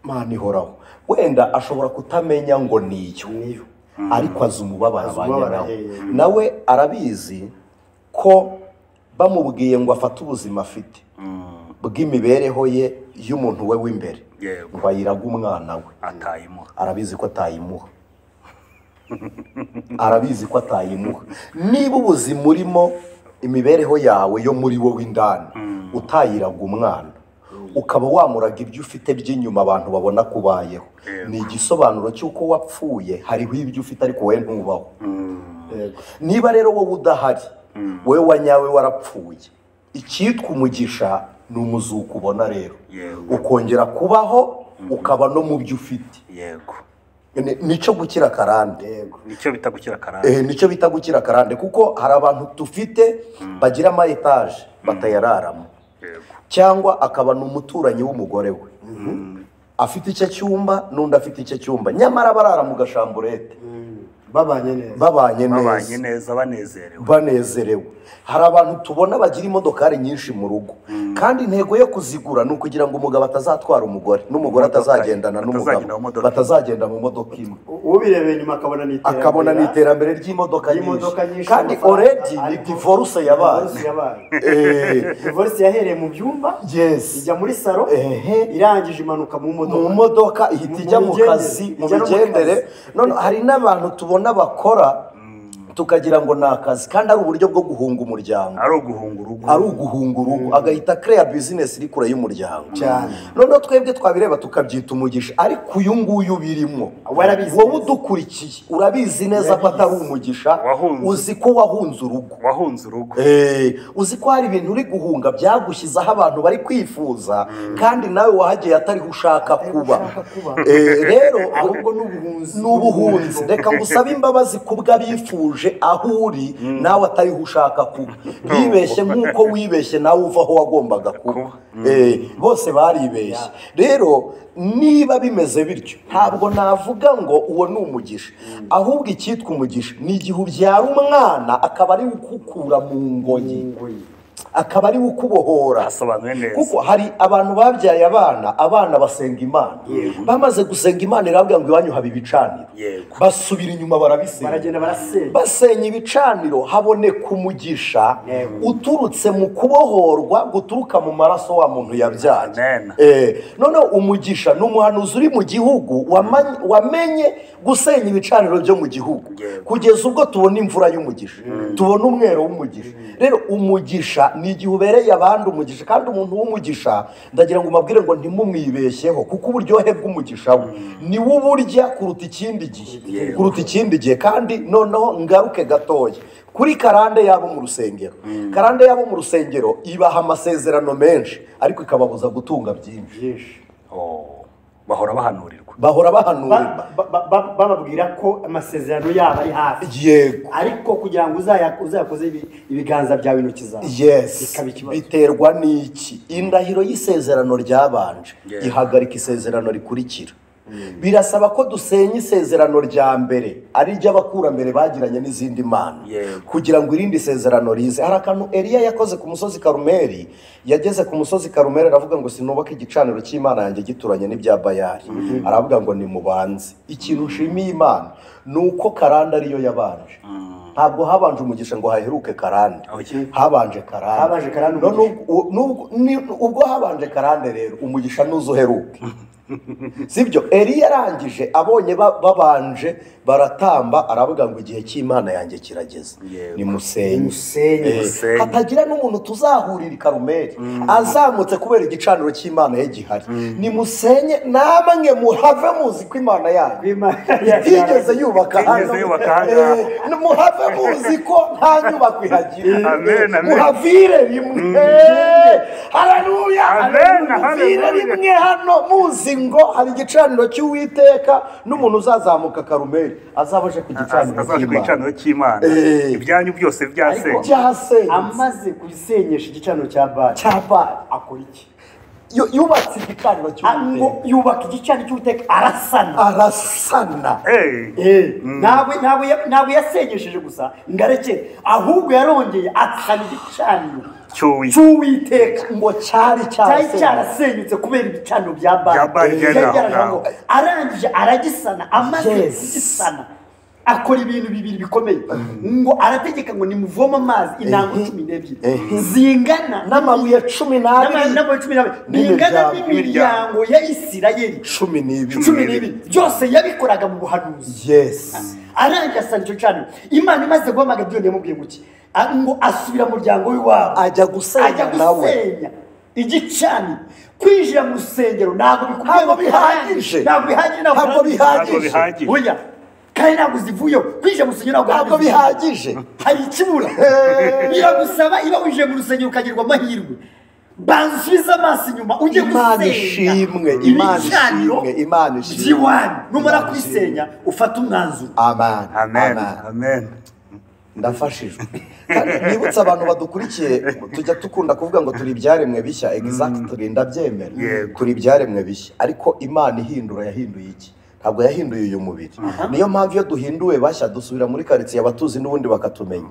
Mana ihoraho, wenda ashobora kutamenya ngo niyo, ariko azi umubabaro abanye nawe. Nawe arabizi ko bamubwiye ngo afate ubuzima afite bw'imibereho ye y'umuntu we w'imbere, ngo ayirage umwana we, atayimuha. Arabizi ko atayimuha. Arabizi ko atayimuha. Niba ubuzima urimo, imibereho yawe yo muri wowe indani, utayiraga umwana, ukaba wamuraga ibyo ufite by'inyuma abantu babona kubayeho, ni igisobanuro cy'uko wapfuye, hariho ibyo ufite ariko wowe ntubaho. Niba rero wowe udahari, wowe wanyawe warapfuye, icyitwa umugisha ni umuzuko ubona rero, ukongera kubaho, ukaba no mu byo ufite. Yego, nicyo gukira karande. Nicyo bita gukira karande. Nicyo bita gukira karande, kuko hari abantu dufite bagira ama etaje batayararamo, cyangwa akaba ni umuturanyi w'umugore we, afite icyo cyumba n'undi afite icyo cyumba, nyamara barara mu gashamburete, babanye neza, babanye neza, banezerewe, banezerewe. Hari abantu tubona bagira imodokari nyinshi mu rugo, kandi intego yo kuzigura ni ukugira ngo umugabo atazatwara umugore n'umugore atazagendana n'umugabo, batazagenda mu modoka imwe. Ubirebeye inyuma akabona ni iterambere, akabona ni iterambere ry'imodoka nyinshi, kandi already ni divorce yabaye. Divorce yahereye mu byumba, ijya muri salo, irangije imanuka mu modoka, mu modoka ihita ijya mu kazi, mu migendere. None hari n'abantu tubona bakora tukagira ngo ni akazi, kandi ari uburyo bwo guhunga umuryango, ari uguhunga urugo, ari uguhunga urugo, agahita create business iri kure y'umuryango cyane. Noneho twebwe twabireba tukabyita umugisha, ariko uyu nguyu birimo wowe udukurikiye urabizi neza ko atari umugisha, uzi ko wahunze urugo, wahunze urugo, uzi ko hari ibintu uri guhunga byagushyizeho abantu bari kwifuza, kandi nawe wahagiye atariho ushaka kuba. Rero ahubwo n'ubuhunzi, n'ubuhunzi. Reka ngusabe imbabazi kubw'abifuje aho uri nawe atariho ushaka kuba, bibeshye nk'uko wibeshye nawe uva aho wagombaga kuba. Bose baribeshye. Rero niba bimeze bityo, ntabwo navuga ngo uwo ni umugisha, ahubwo icyitwa umugisha ni igihe ubyara umwana akaba ari ukukura mu ngoyi, akaba ari ukubohora. Kuko hari abantu babyaye abana, abana basenga Imana, bamaze gusenga Imana irabwira ngo iwanyu haba ibicaniro, basubira inyuma barabisenya, baragenda barasenya, basenya ibicaniro, haboneka umugisha uturutse mu kubohorwa guturuka mu maraso wa muntu yabyaye. Noneho umugisha ni umuhanuzi uri mu gihugu wamenye gusenya ibicaniro byo mu gihugu, kugeza ubwo tubona imvura y'umugisha, tubona umwero w'umugisha. Rero umugisha ni igihe ubereye abandi umugisha, kandi umuntu w'umugisha ndagira ngo umabwire ngo ntimumwibeshyeho, kuko uburyohe bw'umugisha we ni wo uburya kuruta ikindi gihe, kuruta ikindi gihe. Kandi noneho ngaruke gatoya kuri karande yabo mu rusengero. Karande yabo mu rusengero ibaha amasezerano menshi, ariko ikababuza gutunga byinshi. Bahora bahanurirwa, bahora bahanurirwa, bababwira ko amasezerano yabo ari hafi. Yego, ariko kugira ngo uzayakoze ibiganza byawe intoki zawe, yes, biterwa n'iki? Indahiro y'isezerano ryabanje ihagarika isezerano rikurikira. Birasaba ko dusenya isezerano rya mbere ari ry'abakurambere bagiranye n'izindi mana, kugira ngo irindi sezerano rize. Hari akantu Eliya yakoze ku musozi Karumeli. Yageze ku musozi Karumeli aravuga ngo sinubaka igicaniro cy'Imana yanjye gituranye n'ibya Bayali. Aravuga ngo nimubanze. Ikintu nshimiye Imana ni uko karande ariyo yabanje. Ntabwo habanje umugisha ngo haheruke karande. Habanje karande. Habanje karande. Ubwo habanje karande rero umugisha nuzuheruke. Sibyo, Eliya yarangije abonye babanje baratamba aravuga ngo igihe cy'Imana yanjye kirageze. Nimusenye. Hatagira n'umuntu tuzahurira i Karumeli azamutse kubera igicaniro cy'Imana ye gihari. Nimusenye namwe muhave muzi ko Imana yanyu itigeze yubaka hano. Muhave muzi ko nta nyubako ihagira. Muhavire rimwe. Haleluya. Muhavire rimwe hano muzi ngo hari igicaniro cy'Uwiteka n'umuntu uzazamuka Karumeli azabaje ku gicaniro cy'Imana. Ibyanyu byose byasenye. Amaze kubisenyesha igicaniro cya Baali. Akora iki? Yubatse igicaniro cy'Uwiteka. Yubaka igicaniro cy'Uwiteka arasana. Ntabwo yasenyesheje gusa ngo arekere, ahubwo yarongeye asana igicaniro cy'Uwiteka ngo cyari cyarasenyutse kubera ibicaniro bya Baali. Arangije aragisana. Amaze kugisana akora ibintu bibiri bikomeye. Ngo arategeka ngo nimuvome amazi intango 12 zingana n'amabuye 12 bingana n'imiryango ya Isirayeli 12 byose yabikoraga mu buhanuzi. Yes. Arangije asana icyo gicaniro. Imana imaze guhamagara Gideyoni yamubwiye ngo iki? Ngo asubira mu muryango w'iwabo ajya gusenya nawe igicaniro. Kwinjira mu rusengero ntabwo bihagije. Ntabwo bihagije. Oya. Kandi ntabwo uzivuyeho. Kwinjira mu rusengero ntabwo bihagije. Hari ikibura. Biragusaba iba winjiye mu rusengero ukagerwa amahirwe. Banza usubize amaso inyuma ujye gusenya. Imana ishimwe. Imana ishimwe. By'iwanyu. Numara kwisenya ufate umwanzuro. Amen. Amen. Amen. Ndafashijwe. Kandi nibutse abantu badukurikiye tujya tukunda kuvuga ngo turi ibyaremwe bishya. Exactly, ndabyemera. Turi ibyaremwe bishya. Ariko Imana ihindura yahinduye iki? Ntabwo yahinduye uyu mubiri. Niyo mpamvu iyo duhinduwe bashya dusubira muri karitsiye abatuzi n'ubundi bakatumenya.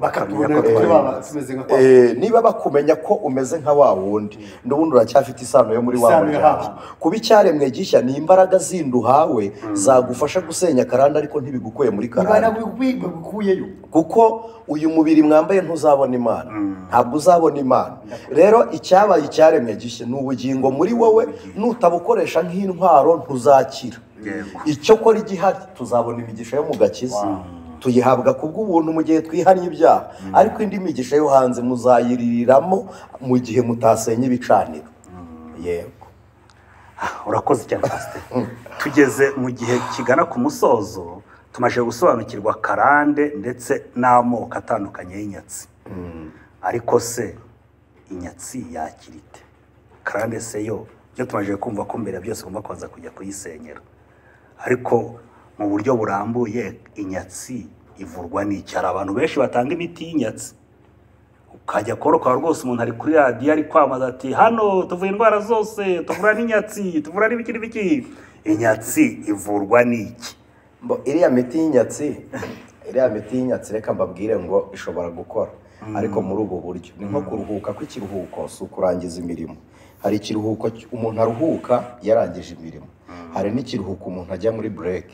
Niba bakumenya ko umeze nka wa wundi, n'ubundi uracyafite isano yo muri wa muryango. Kuba icyaremwe gishya ni imbaraga zindi uhawe zagufasha gusenya karande ariko ntibigukuye muri karande. Kuko uyu mubiri mwambaye ntuzabona Imana. Ntabwo uzabona Imana. Rero icyabaye icyaremwe gishya ni ubugingo muri wowe, nutabukoresha nk'intwaro ntuzakira. Icyo kora igihari tuzabona imigisha yo mu gakiza. Tuyihabwa kubw'ubuntu mu gihe twihannye ibyaha, ariko indi migisha yo hanze muzayiririramo mu gihe mutasenye ibicaniro. Yego. Urakoze cyane Pastor. Tugeze mu gihe kigana ku musozo, tumaze gusobanukirwa karande ndetse n'amoko atandukanye y'inyatsi. Ariko se inyatsi yakirite? Karande se yo byo tumaze kumva ko mbere byose ugomba kubanza kujya kuyisenyera. Ariko mu buryo burambuye inyatsi ivurwa n'iki? Hari abantu benshi batanga imiti y'inyatsi. Ukajya koroka rwose umuntu ari kuri radiyo ari kwamaza ati hano tuvura indwara zose, tuvura n'inyatsi, tuvura n'ibiki n'ibiki. Inyatsi ivurwa n'iki? Iriya miti y'inyatsi reka mbabwire ngo ishobora gukora ariko muri ubu buryo ni nko kuruhuka kw'ikiruhuko, si ukurangiza imirimo. Hari ikiruhuko umuntu aruhuka yarangije imirimo. Hari n'ikiruhuko umuntu ajya muri break,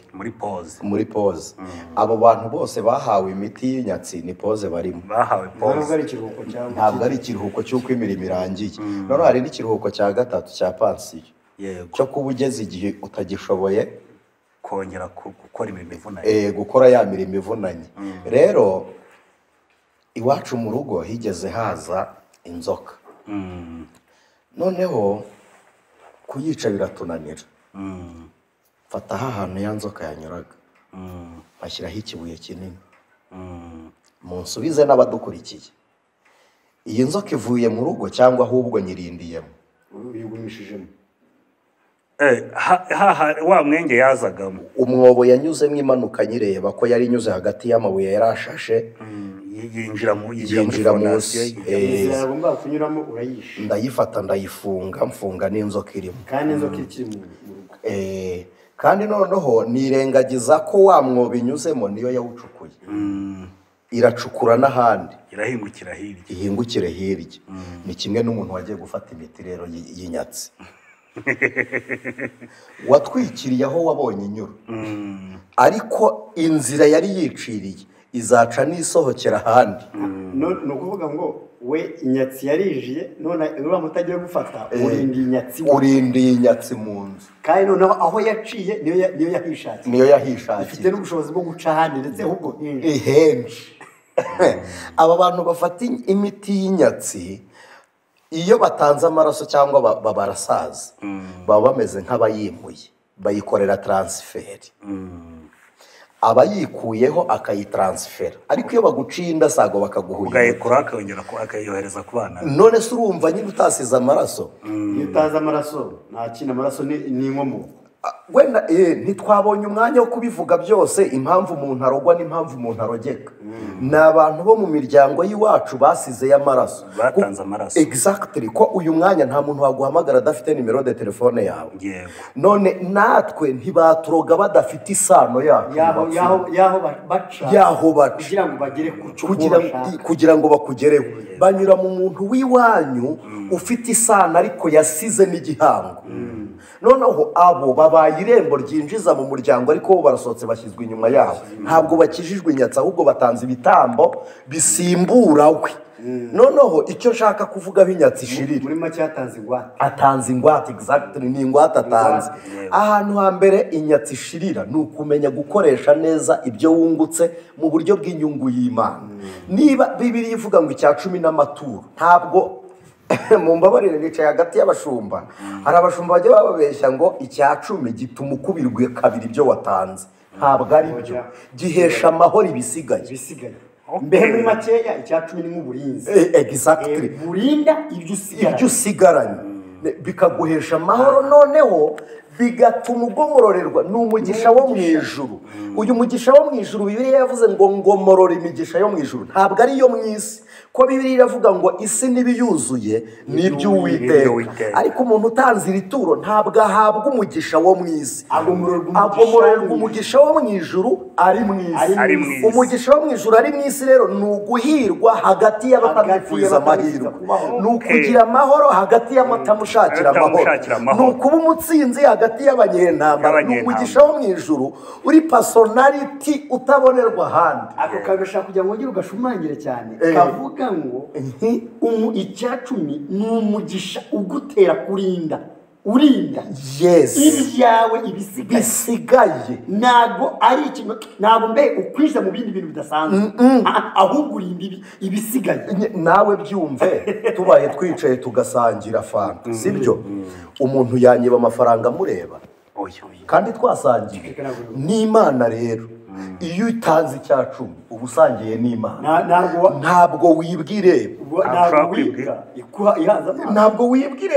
muri pause. Abo bantu bose bahawe imiti y'inyatsi ni pause barimo. Bahawe pause. Ntabwo ari ikiruhuko cy'uko imirimo irangiye. Noneho hari n'ikiruhuko cya gatatu cya pansiyo. Cyo kuba ugeze igihe utagishoboye kongera gukora imirimo ivunanye. Gukora ya mirimo ivunanye. Rero iwacu mu rugo higeze haza inzoka. Noneho kuyica biratunanira. Fata ahantu ya nzoka yanyuraga, bashyiraho ikibuye kinini. Munsubize n'abadukurikiye, iyi nzoka ivuye mu rugo cyangwa ahubwo nyirindiyemo? Uyigumishijemo. Wa mwenge yazagamo umwobo yanyuzemo imanuka nyireba ko yari inyuze hagati y'amabuye yarashashe, yinjira munsi. Inzira kunyuramo urayishe. Ndayifata ndayifunga, mfunga n'inzoka irimo. Kandi inzoka ikiri mu rugo. Kandi noneho nirengagiza ko wa mwobo inyuzemo niyo yawucukuye. Iracukura n'ahandi, irahingukira hirya. Ihingukire hirya. Ni kimwe n'umuntu wagiye gufata imiti rero y'inyatsi. Watwikiriye aho wabonye inyura, ariko inzira yari yiciriye izaca n'isohokera ahandi. Ni ukuvuga ngo we inyatsi yarinjiye, none uriya muti agiye gufata urindiye inyatsi, urindiye inyatsi mu nzu, kandi noneho aho yaciye niyo yahishakiye, niyo yahishakiye, ifite n'ubushobozi bwo guca ahandi ndetse ahubwo henshi. Aba bantu bafata imiti y'inyatsi iyo batanze amaraso cyangwa barasaza, baba bameze nk'abayimuye, bayikorera transferi, abayikuyeho akayitaransifera. Ariko iyo baguciye indasago bakaguhuye, ugayikura akongera akayohereza ku bana. None se urumva nyine utasize amaraso? Iyo utazi amaraso nta kintu, amaraso ni inkomoko. Wenda ntitwabonye umwanya wo kubivuga byose, impamvu umuntu arogwa n'impamvu umuntu arogeka. Ni abantu bo mu miryango y'iwacu basizeyo amaraso, batanze amaraso. Exactly, ko uyu mwanya nta muntu waguhamagara adafite nimero de telefone yawe. None natwe ntibaturoga badafite isano yacu, yaho baca kugira ngo bagere ku cyo bashaka, kugira ngo bakugereho. Banyura mu muntu w'iwanyu ufite isano ariko yasize n'igihango. Noneho abo babaye irembo ryinjiza mu muryango, ariko bo barasohotse bashyizwe inyuma yabo. Ntabwo bakijijwe inyatsi, ahubwo batanze ibitambo bisimbura we. Noneho icyo nshaka kuvuga inyatsi ishirira, muri make yatanze ingwate, atanze ingwate. Exactly, ni ingwate atanze. Ahantu hambere inyatsi ishirira ni ukumenya gukoresha neza ibyo wungutse mu buryo bw'inyungu y'Imana. Niba Bibiliya ivuga ngo icya 10 n'amaturo, ntabwo mumbabarire nicaye hagati y'abashumba, hari abashumba bajya bababeshya ngo icya 10 gituma ukubirwe kabiri ibyo watanze. Ntabwo ari byo, gihesha amahoro ibisigaye. Mbehe muri makeya icya 10 ni nk'uburinzi. Exactly, burinda ibyo usigaranye, bikaguhesha amahoro, noneho bigatuma ugomororerwa. Ni umugisha wo mu ijuru. Uyu mugisha wo mu ijuru Bibiliya yavuze ngo ngomorora imigisha yo mu ijuru, ntabwo ari iyo mu isi. Ko Bibiliya iravuga ngo isi n'ibiyuzuye ni iby'Uwiteka. Ariko umuntu utanze iri turo ntabwo ahabwa umugisha wo mu isi, agomororerwa umugisha wo mu ijuru ari mu isi. Umugisha wo mu ijuru ari mu isi rero ni uguhirwa hagati y'abatamwifuriza amahirwe, ni ukugira amahoro hagati y'abatamushakira amahoro, ni ukuba umutsinzi hagati y'abanyentambara. Ni umugisha wo mu ijuru uri personality utabonerwa ahandi. Ako kagashaka kugira ngo wongere ugashumangire cyane, kavuga ngo icya 10 ni umugisha ugutera kurinda, urinda ibyawe ibisigaye. Ntabwo ari ikintu, ntabwo mbe ukwiza mu bindi bintu bidasanzwe, ahubwo urinda ibisigaye. Nawe byumve, tubaye twicaye tugasangira fanta, sibyo? Umuntu yanyiba amafaranga amureba kandi twasangiye n'Imana. Rero iyo utanze icya 10 uba usangiye n'Imana, ntabwo wibwire, ntabwo wibwire.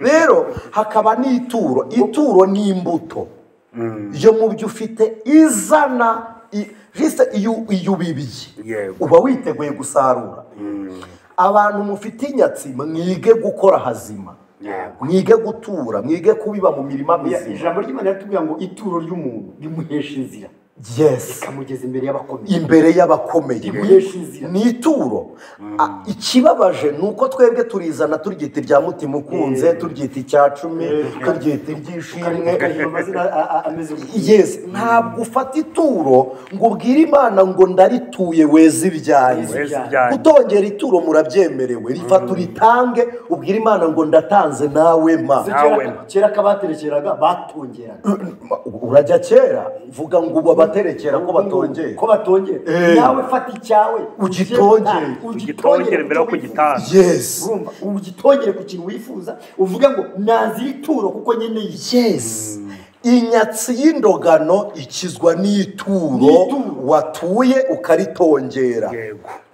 Rero hakaba n'ituro. Ituro ni imbuto yo mu byo ufite izana iyo ubibiye uba witeguye gusarura. Abantu mufite inyatsi mwige gukora hazima, mwige gutura, mwige kubiba mu mirima mizima. Ijambo ry'Imana riratubwira ngo ituro ry'umuntu rimuhesha inzira, ikamugeza imbere y'abakomeye, imbere y'abakomeye. Ni ituro. Ikibabaje ni uko twebwe turizana turyita irya mutima ukunze, turyita icya 10, turyita iry'ishimwe. Yes, ntabwo ufata ituro ngo ubwire Imana ngo ndarituye weze ibyanjye. Gutongera ituro murabyemerewe, rifata uritange, ubwire Imana ngo ndatanze nawe ma. Kera kabaterekeraga batongeraga. Urajya kera vuga ngo ubu abaterekera ko batongera, ko batongera. Nawe fata icyawe ugitongere, ugitongere mbere yo kugitanga. Yes, urumva, ugitongere ku kintu wifuza, uvuga ngo nanze ituro kuko nkeneye. Yes, inyatsi y'indogano ikizwa n'ituro watuye ukaritongera.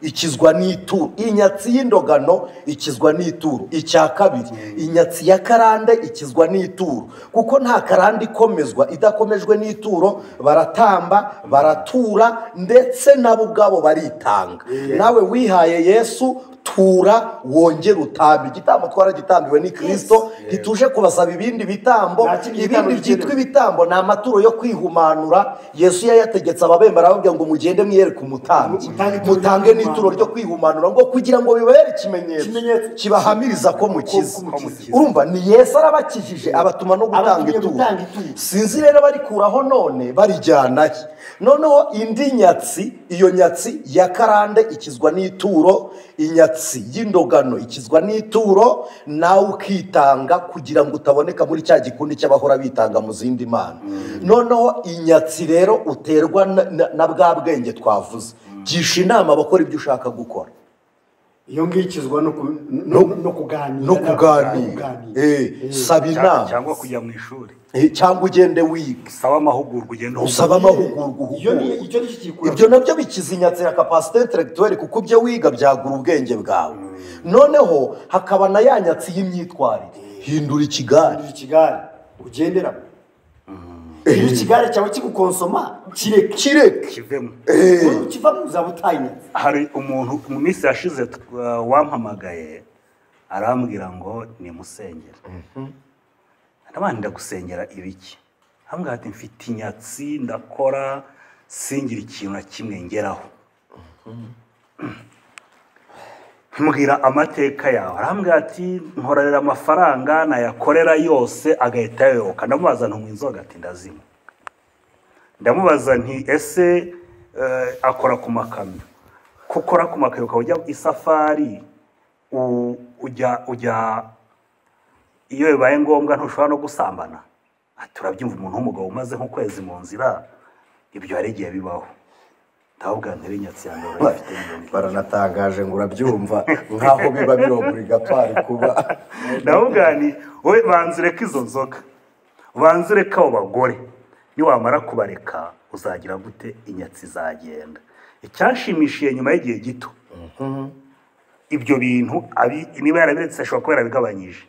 Ikizwa n'ituro. Inyatsi y'indogano ikizwa n'ituro. Icya kabiri, inyatsi ya karande ikizwa n'ituro, kuko nta karande ikomezwa idakomejwe n'ituro. Baratamba, baratura, ndetse nabo ubwabo baritanga. Nawe wihaye Yesu, Tura wongere utambe. Igitambo twaragitambiwe ni Kristo, ntituje kubasaba ibindi bitambo. Ibindi byitwa ibitambo ni amaturo yo kwihumanura. Yesu yayategetse ababembe arababwira ngo mugende mwiyereke umutambyi, mutange n'ituro ryo kwihumanura, ngo kugira ngo bibere ikimenyetso kibahamiriza ko mukiza. Urumva ni Yesu arabakijije, abatuma no gutanga ituro. Sinzi rero barikuraho none barijyanahe. Noneho indi nyatsi, iyo nyatsi ya karande ikizwa n'ituro, inyatsi y'indogano ikizwa n'ituro, nawe ukitanga kugira ngo utaboneka muri cya gikundi cy'abahora bitanga mu zindi mana. Noneho inyatsi rero uterwa na bwa bwenge twavuze, gisha inama abakora ibyo ushaka gukora. Iyo ngikizwa no kuganira, no kuganira, saba inama, cyangwa kujya mu ishuri, cyangwa ugende wiga, usaba amahugurwa, ugende usaba amahugurwa. Ibyo nabyo bikiza inyatsi ya capacité intellectuelle, kuko ibyo wiga byagura ubwenge bwawe. Noneho hakaba na ya nyatsi y'imyitwarire, hindura ikigare, ugendera iyo ikigare cyawe kigukonsoma, kireke kivemo, kivamo uzaba utayinyatsi. Hari umuntu mu minsi yashize wampamagaye arambwira ngo nimusengere. Ndabandi ndagusengera ibiki? Ambwira ati mfite inyatsi, ndakora singira ikintu na kimwe ngeraho. Mbwira amateka yawe. Arambwira ati nkorera amafaranga nayakorera yose agahita yoyoka. Ndamubaza ntunywa inzoga? Ati ndazinywa. Ndamubaza nti ese akora ku makamyo? Kukora ku makamyo ukaba ujya isafari, ujya iyo bibaye ngombwa ntushobora no gusambana? Ati urabyumva, umuntu w'umugabo umaze nk'ukwezi mu nzira, ibyo hari igihe bibaho. Ndababwira nti inyatsi ya mbere urayifite. Baranatangaje ngo urabyumva nkaho biba birobligatoire kuba. Ndababwira nti wowe banza ureke izo nzoga, banza ureke abo bagore, niwamara kubareka uzagira gute? Inyatsi izagenda. Icyanshimishije nyuma y'igihe gito, ibyo bintu niba yarabiretse ashobora kuba yarabigabanyije.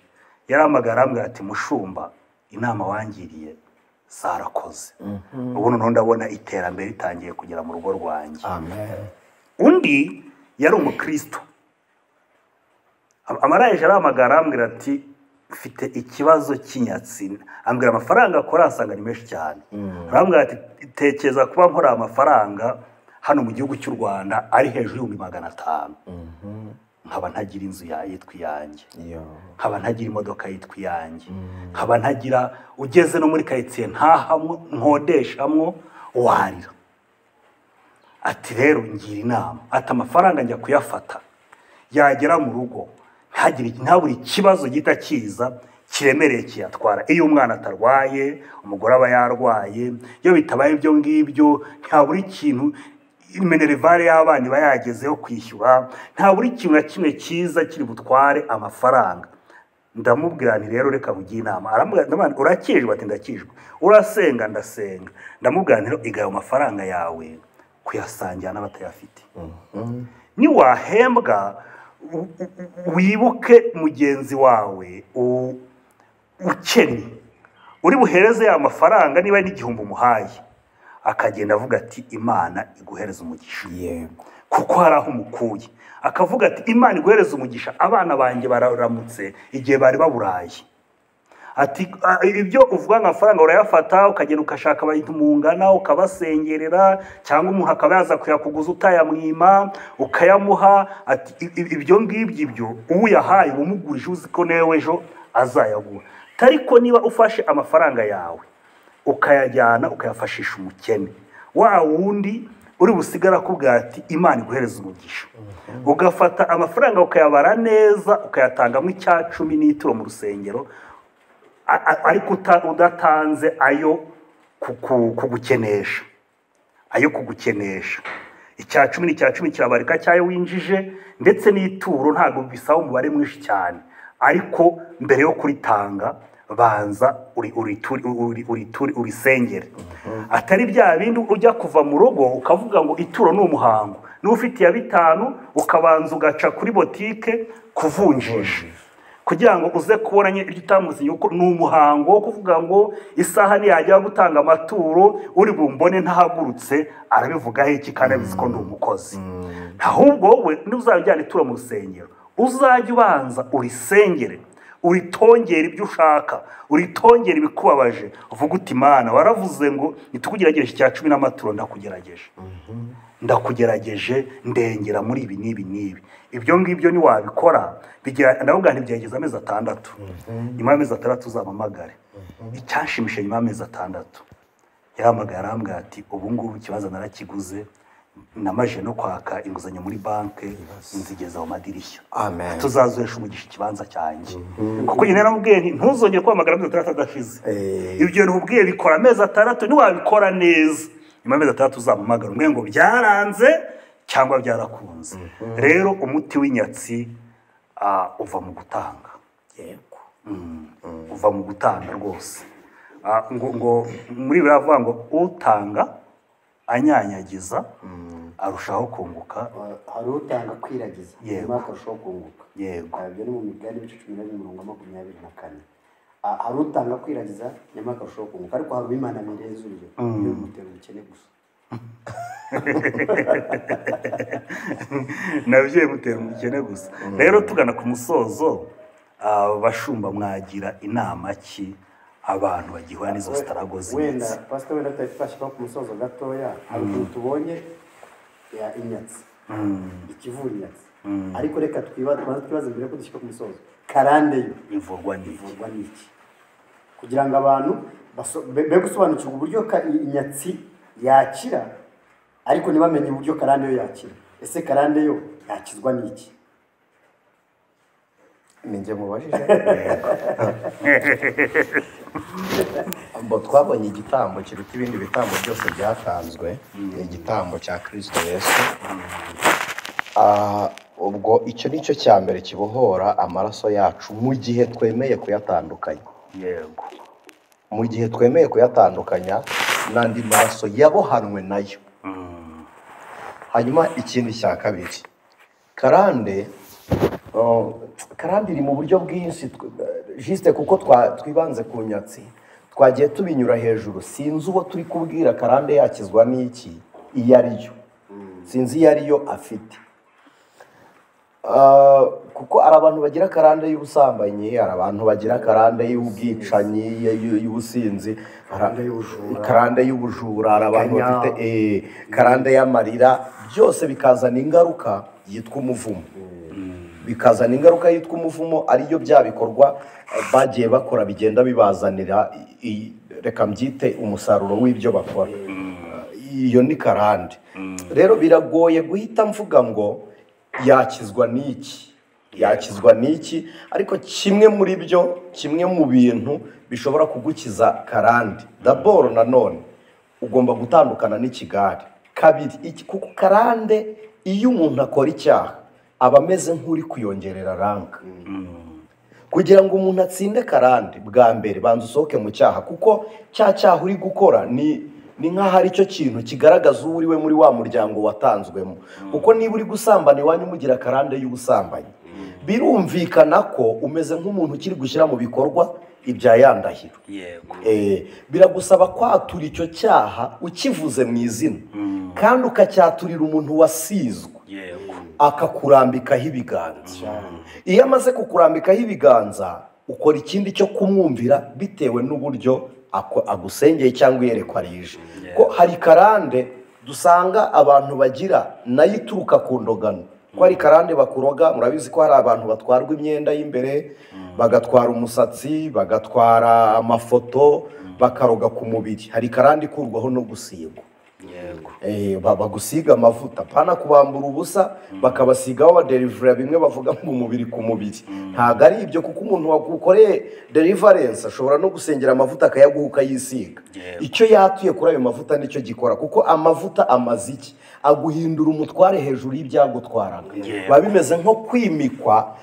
Yaramagara arambwira ati mushumba, inama wangiriye zarakoze. Ubu noneho ndabona iterambere ritangiye kugera mu rugo rwanjye. Amen. Undi yari umukristo. Amaraje aramagara arambwira ati mfite ikibazo cy'inyatsi. Ambwira amafaranga akora asanga ni menshi cyane. Arambwira ati tekereza kuba nkora amafaranga hano mu gihugu cy'u Rwanda ari hejuru y'ibihumbi 500. Nkaba ntagira inzu yitwa iyanjye, nkaba ntagira imodoka yitwa iyanjye, nkaba ntagira, ugeze no muri karitsiye ntahamwe nkodeshamwo warira. Ati rero ngira inama, ati amafaranga njya kuyafata yagera mu rugo ntabure ikibazo gihita kiza kiremereye kiyatwara. Iyo umwana atarwaye, umugore aba yarwaye, iyo bitabaye ibyo ngibyo ntabura ikintu, minerivare y'abana iba yagezeho kwishyura, nta buri kintu na kimwe cyiza kiri butware amafaranga. Ndamubwira nti rero reka nkugire inama. Arambwira urakijwe? Ati ndakijwe. Urasenga? Ndasenga. Ndamubwira nti iga ayo mafaranga yawe kuyasangira n'abatayafite. Niwahembwa wibuke mugenzi wawe ukennye, uri buhereze ya mafaranga, niba ari 1000 umuhaye, akagenda avuga ati Imana iguhereza umugisha. Yego. Kuko hari aho umukuye. Akavuga ati Imana iguhereza umugisha, abana banjye bararamutse igihe bari baburaye. Ati ibyo uvuga amafaranga urayafata ukagenda ukashaka abantu mungana ukabasengerera, cyangwa umuntu akaba yaza kuyakuguza utayamwima ukayamuha. Ati ibyo ngibyo ibyo uyahaye umugurije uzi ko newe ejo azayagura. Ariko niba ufashe amafaranga yawe ukayajyana ukayafashisha umukene, wa wundi uri busigara akubwira ati Imana iguhereza umugisha, ugafata amafaranga ukayabara neza ukayatangamo 10% n'ituro mu rusengero, ariko udatanze ayo kugukenesha, ayo kugukenesha. 10% n'10% kirabarika cyayo winjije, ndetse n'ituro ntabwo bisaba umubare mwinshi cyane, ariko mbere yo kuritanga banza urisengere. Atari bya bindi ujya kuva mu rugo ukavuga ngo ituro ni umuhango, niba ufite iya 5 ukabanza ugaca kuri botike kuvunjisha. Kugira ngo uze kubona iryo utamuzi, yuko ni umuhango wo kuvuga ngo isaha ntiyajya gutanga amaturo, uri bumbone ntahagurutse arabivugaho iki kandi abizi ko ndi umukozi. Ahubwo wowe ntuzajyana ituro mu rusengero, uzajya ubanza urisengere, uritongere ibyo ushaka, uritongere ibikubabaje, uvuga uti Mana waravuze ngo ntitukugerageje icya 10 n'amaturo, ndakugerageje, ndakugerageze ndengera muri ibi n'ibi n'ibi. Ibyo ngibyo ni wabikora ndavuga nti byageze amezi 6. Nyuma y'amezi 6 uzampamagare. Icyanshimishe nyuma y'amezi 6 yahamagaye arambwira ati ubu ngubu ikibazo narakiguze, namaje no kwaka inguzanyo muri banke, inzigeza mu madirishya. Amen. Tuzazohesha umugisha ikibanza cyanjye. Kuko nyine naramubwiye nti ntuzongere kwamagara amezi 6 adashize. Ibyo ntubwiye bikora amezi 6, niwabikora neza nyuma y'amezi 6 uzampamagara umwe ngo byaranze cyangwa byarakunze. Rero umuti w'inyatsi uva mu gutanga. Yego. Uva mu gutanga rwose. Ngo muri biravuga ngo utanga anyanyagiza arushaho kunguka. Hari utanga kwiragiza nyuma akarushaho kunguka. Yego. Ibyo ni mu migani ibice 12:24. Hari utanga kwiragiza nyuma akarushaho kunguka, ariko hari uwimana birenze urugero, iyo bimutera ubukene gusa. Nabyo bimutera ubukene gusa. Rero tugana ku musozo, bashumba mwagira inama ki abantu bagihura n'izo sitarago z'inyatsi? Wenda pastor, wenda tutashika ku musozo gatoya, hari ukuntu tubonye ya inyatsi, ikivura inyatsi, ariko reka twibaze mbere ko dushika ku musozo, karande yo ivurwa n'iki? Kugira ngo abantu be gusobanukirwa uburyo inyatsi yakira, ariko ntibamenye uburyo karande yo yakira. Ese karande yo yakizwa n'iki? Ninjye mubajije. Mbo twabonye igitambo kiruta ibindi bitambo byose byatanzwe, ni igitambo cya Kristo Yesu. Ubwo icyo nicyo cya mbere kibohora amaraso yacu mu gihe twemeye kuyatandukanya. Yego. Mu gihe twemeye kuyatandukanya n'andi maraso yabohanwe nayo. Hanyuma ikindi cya kabiri, karande iri mu buryo bwinshi, juste kuko twibanze ku nyatsi twagiye tubinyura hejuru. Sinzi uwo turi kubwira karande yakizwa n'iki iyo ariyo, sinzi iyo ariyo afite. Kuko ari abantu bagira karande y'ubusambanyi, ari abantu bagira karande y'ubwicanyi, y'ubusinzi, karande y'ubujura, ari abantu bafite karande y'amarira, byose bikazana ingaruka yitwa umuvumo. Bikazana ingaruka yitwa umuvumo, ariyo bya bikorwa bagiye bakora bigenda bibazanira, reka mbyite umusaruro w'ibyo bakora. Iyo ni karande. Rero biragoye guhita mvuga ngo yakizwa n'iki, yakizwa n'iki, ariko kimwe muri byo, kimwe mu bintu bishobora kugukiza karande, daboro nanone ugomba gutandukana n'ikigare. Kabiri, kuko karande iyo umuntu akora icyaha aba ameze nk'uri kuyongerera ranka. Kugira ngo umuntu atsinde karande, bwa mbere banza usohoke mu cyaha, kuko cya cyaha uri gukora ni nk'aho ari cyo kintu kigaragaza uwo uri we muri wa muryango watanzwemo. Kuko niba uri gusambana iwanyu umugira karande y'ubusambanyi, birumvikana ko umeze nk'umuntu ukiri gushyira mu bikorwa ibya yandahiro. Yego. Biragusaba kwatura icyo cyaha ukivuze mu izina, kandi ukacyaturira umuntu wasizwe. Yego. Akakurambikaho ibiganza. Iyo amaze kukurambikaho ibiganza, ukora ikindi cyo kumwumvira bitewe n'uburyo agusengeye cyangwa iyerekwa rije. Ko hari karande dusanga abantu bagira nayo ituruka ku ndogano. Ko hari karande bakuroga, murabizi ko hari abantu batwarwa imyenda y'imbere, bagatwara umusatsi, bagatwara amafoto, bakaroga ku mubiri. Hari karande ikurwaho no gusigwa. Yego. Bagusiga amavuta, pana kubambura ubusa, bakabasigaho badelivera bimwe bavuga ngo umubiri ku mubiri. Ntago ari ibyo, kuko umuntu wagukoreye deliverance ashobora no gusengera amavuta akayaguha ukayisiga. Icyo yatuye kuri ayo mavuta nicyo gikora, kuko amavuta amaziki aguhindura umutware hejuru y'ibyagutwaraga. Biba bimeze nko kwimikwa,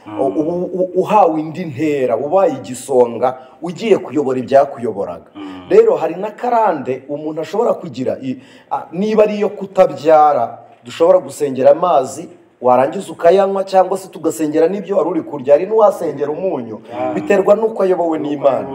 uhawe indi ntera, ubaye igisonga, ugiye kuyobora ibyakuyoboraga. Rero hari na karande umuntu ashobora kugira, niba ari iyo kutabyara, dushobora gusengera amazi Warangiza ukayanywa cyangwa se tugasengera n'ibyo wari uri kurya, hari n'uwasengera umunyu, biterwa n'uko ayobowe n'Imana.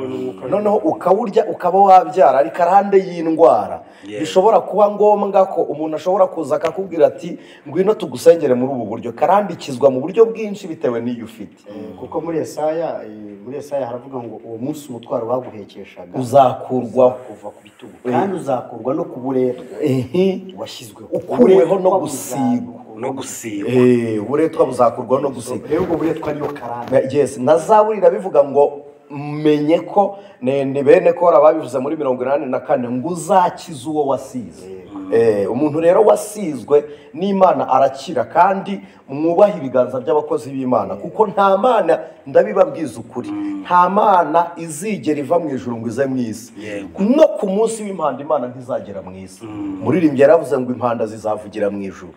Noneho ukawurya ukaba wabyara, ari karande y'indwara. Bishobora kuba ngombwa ko umuntu ashobora kuza akakubwira ati ngwino tugusengere muri ubu buryo. Karande ikizwa mu buryo bwinshi bitewe n'iyo ufite. Kuko muri Yesaya haravuga ngo uwo munsi umutwaro baguhekeshaga uzakurwaho kuva ku bitugu, kandi uzakurwa no ku buretwa washyizweho, ukuweho no gusigwa. No gusigwa. Uburetwa buzakurwaho no gusigwa. Rero ubwo buretwa niyo karande. Yes, na Zaburi irabivuga ngo menye ko ni bene Kora babivuze muri 84 ngo uzakiza uwo wasize. Umuntu rero wasizwe n'Imana arakira, kandi mwubaha ibiganza by'abakozi b'Imana, kuko nta mana, ndabibabwiza ukuri, nta mana izigera iva mu ijuru ngo ize mu isi. No ku munsi w'impanda Imana ntizagera mu isi. Muririmbyi yaravuze ngo impanda zizavugira mu ijuru,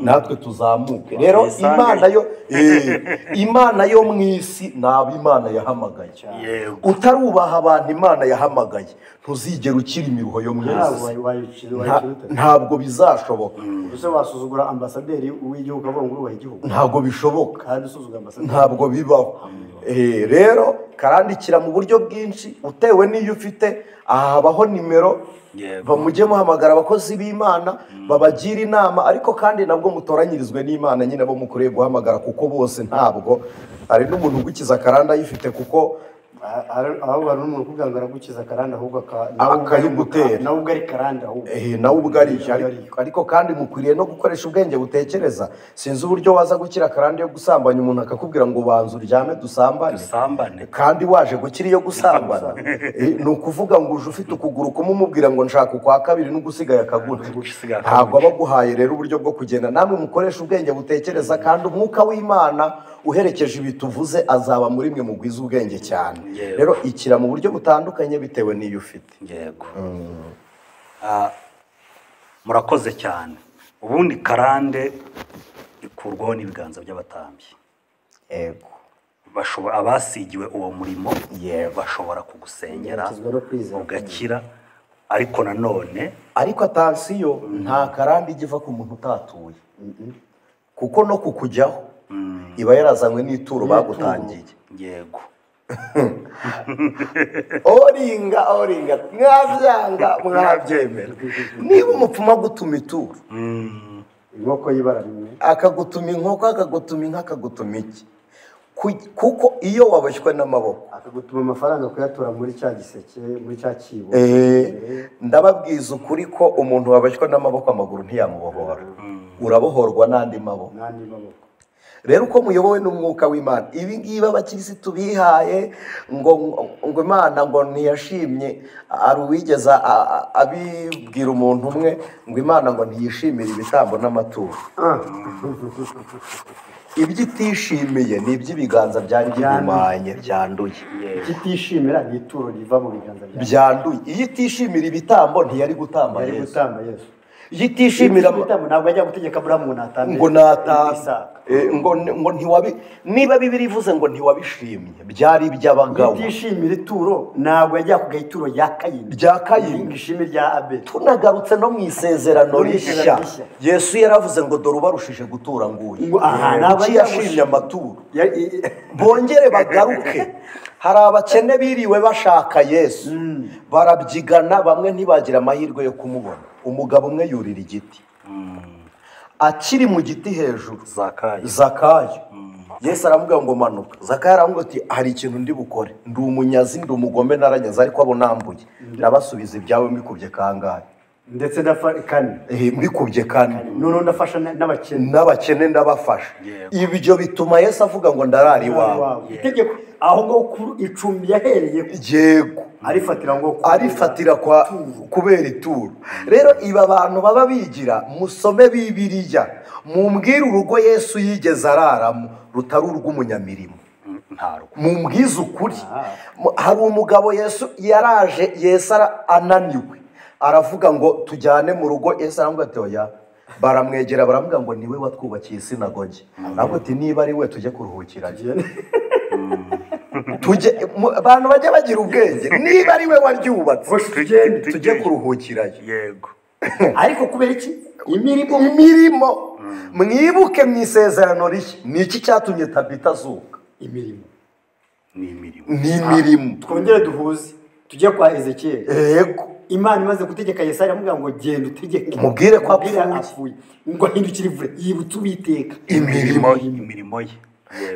natwe tuzamuke. Rero Imana yo mu isi nabo Imana yahamagaye. Utarubaha abantu Imana yahamagaye, ntuzigera ukira imiruho yo mu isi. Ntabwo bizashoboka. Ese wasuzugura ambasaderi w'igihugu ukavuga ngo urubaha igihugu? Ntabwo bishoboka. Kandi usuzugura ambasaderi ntabwo bibaho. Rero karandikira mu buryo bwinshi utewe n'iyo ufite. Aha habaho nimero, mujye muhamagara abakozi b'Imana babagira inama, ariko kandi nabwo mutoranyirizwe n'Imana nyine bo mukoreye guhamagara, kuko bose ntabwo ari n'umuntu ugukiza karanda ayifite, kuko ahubwo hari n'umuntu ukubwira ngo aragukiza karande ahubwo akayigutera, nawe ubwo ari karande ahubwo nawe ubwo ari. Ariko kandi mukwiriye no gukoresha ubwenge butekereza. Sinzi uburyo waza gukira karande yo gusambanya umuntu akakubwira ngo banza uryame dusambane, kandi waje gukira iyo gusambana. Ni ukuvuga ngo uje ufite ukuguru kumwe umubwira ngo nshaka ukwa kabiri n'ugusigaye akaguca. Ntabwo aba aguhaye rero uburyo bwo kugenda. Namwe mukoresha ubwenge butekereza, kandi umwuka w'Imana uherekeje ibituvuze azaba muri mwe mugwiza ubwenge cyane. Rero ikira mu buryo butandukanye bitewe n'iyo ufite. Yego. Murakoze cyane. Ubundi karande ikurwaho n'ibiganza by'abatambyi. Yego. Bashobora, abasigiwe uwo murimo, bashobora kugusengera ugakira, ariko nanone ariko atansiyo nta karande igiva ku muntu utatuye, kuko no kukujyaho iba yarazanywe n'ituro bagutangiye. Yego. Oringa oringa, mwabyanga mwabyemera. Niba umupfumu agutuma ituro, inkoko y'ibara rimwe, akagutuma inkoko, akagutuma inka, akagutuma iki, kuko iyo waboshywe n'amaboko akagutuma amafaranga kuyatura muri cya giseke, muri cya kibo. Ndababwiza ukuri ko umuntu waboshywe n'amaboko amaguru ntiyamubohora, urabohorwa n'andi maboko. Rero uko muyobowe n'umwuka w'Imana, ibi ngibi abakirisitu bihaye ngo Imana ngo ntiyashimye. Ari uwigeza abibwira umuntu umwe ngo Imana ngo ntiyishimire ibitambo n'amaturo. Ibyo itishimiye ni iby'ibiganza byari bihumanye byanduye. Itishimira ni ituro riva mu biganza byanduye. Iyo itishimira ibitambo ntiyari gutamba Yesu. Iyo itishimira ntabwo ajya gutegeka Aburahamu ngo natambe, ngo natambe, ngo ntiwabi. Niba Bibiliya ivuze ngo ntiwabishimye, byari iby'abagabo. Itishimira ituro ntabwo yajya kugaya ituro rya Kayini, rya Kayini, ishimwe rya Abeli. Tunagarutse no mu isezerano rishya, Yesu yaravuze ngo dore ubarushije gutura nguyu. Ntabwo yashimye amaturo. Bongere bagaruke. Hari abakene biriwe bashaka Yesu, barabyigana, bamwe ntibagira amahirwe yo kumubona. Umugabo umwe yurira igiti, akiri mu giti hejuru, Zakayo. Yesu aramubwira ngo manuka. Zakayo aramubwira ati hari ikintu ndi bukore, ndi umunyazi, ndi umugome, naranyaze, ariko abo nambuye nabasubiza ibyawe mbikubye kangahe, ndetse kane, mbikubye kane, noneho ndafasha n'abakene ndabafasha. Ibyo bituma Yesu avuga ngo ndarara iwawe. Itegeko aho ngaho ku icumbi yahereye, yego, arifatira ngo arifatira kwa kubera ituro. Rero iba abantu baba bigira, musome Bibiliya, mumbwire urugo Yesu yigeze araramo rutari urw'umunyamirimo. Mumbwize ukuri. Hari umugabo Yesu yaraje, Yesu ananiwe, aravuga ngo tujyane mu rugo. Yesu aramubwira ati oya. Baramwegera baramubwira ngo niwe watwubakiye isinagogi. Aravuga ati niba ari we tujye kuruhukirayo. Tujye, abantu bajye bagira ubwenge, niba ari we waryubatse tujye kuruhukirayo. Yego. Ariko kubera iki? Imirimo. Mwibuke mu isezerano rishya, ni iki cyatumye Tabita azuka? Imirimo. Ni imirimo. Ni imirimo. Twongere duhuze, tujye kwa Ezekiyeli. Yego. Imana imaze gutegeka Yesaya iramubwira ngo genda utegeke, Umubwire ko apfuye. Apfuye, ngo ahindukire ivure, yibutse Uwiteka imirimo. Imirimo ye.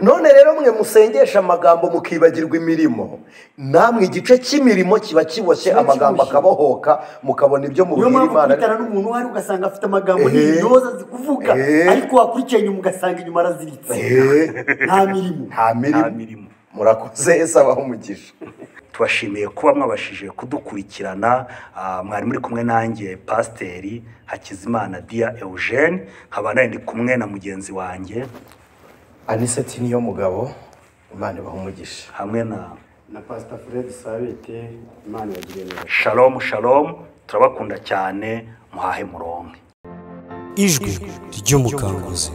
None rero mwe musengesha amagambo mukibagirwa imirimo, namwe igice cy'imirimo kiba kiboshye, Kiba amagambo kiboshye. akabohoka, mukabona ibyo Niyo mubwira mpamvu Imana. ukubitana n'umuntu uhari ugasanga afite amagambo Eh. n'intyoza azi kuvuga, Eh. ariko wakurikiye inyuma ugasanga inyuma araziritse. Nta mirimo. Nta Nta mirimo. mirimo. Murakoze, Yesu abahe umugisha. Tubashimiye kuba mwabashije kudukurikirana. Mwari muri kumwe nanjye Pasiteri Hakizimana Dia Eugene, nkaba nari ndi kumwe na mugenzi wanjye Aniseti niyo mugabo, Imana ibahe umugisha. Hamwe na Na Pastor Fred Sabiti, Imana ibagirire neza. Shalom shalom, turabakunda cyane, muhahe muronke. Ijwi ry'umukanguzi.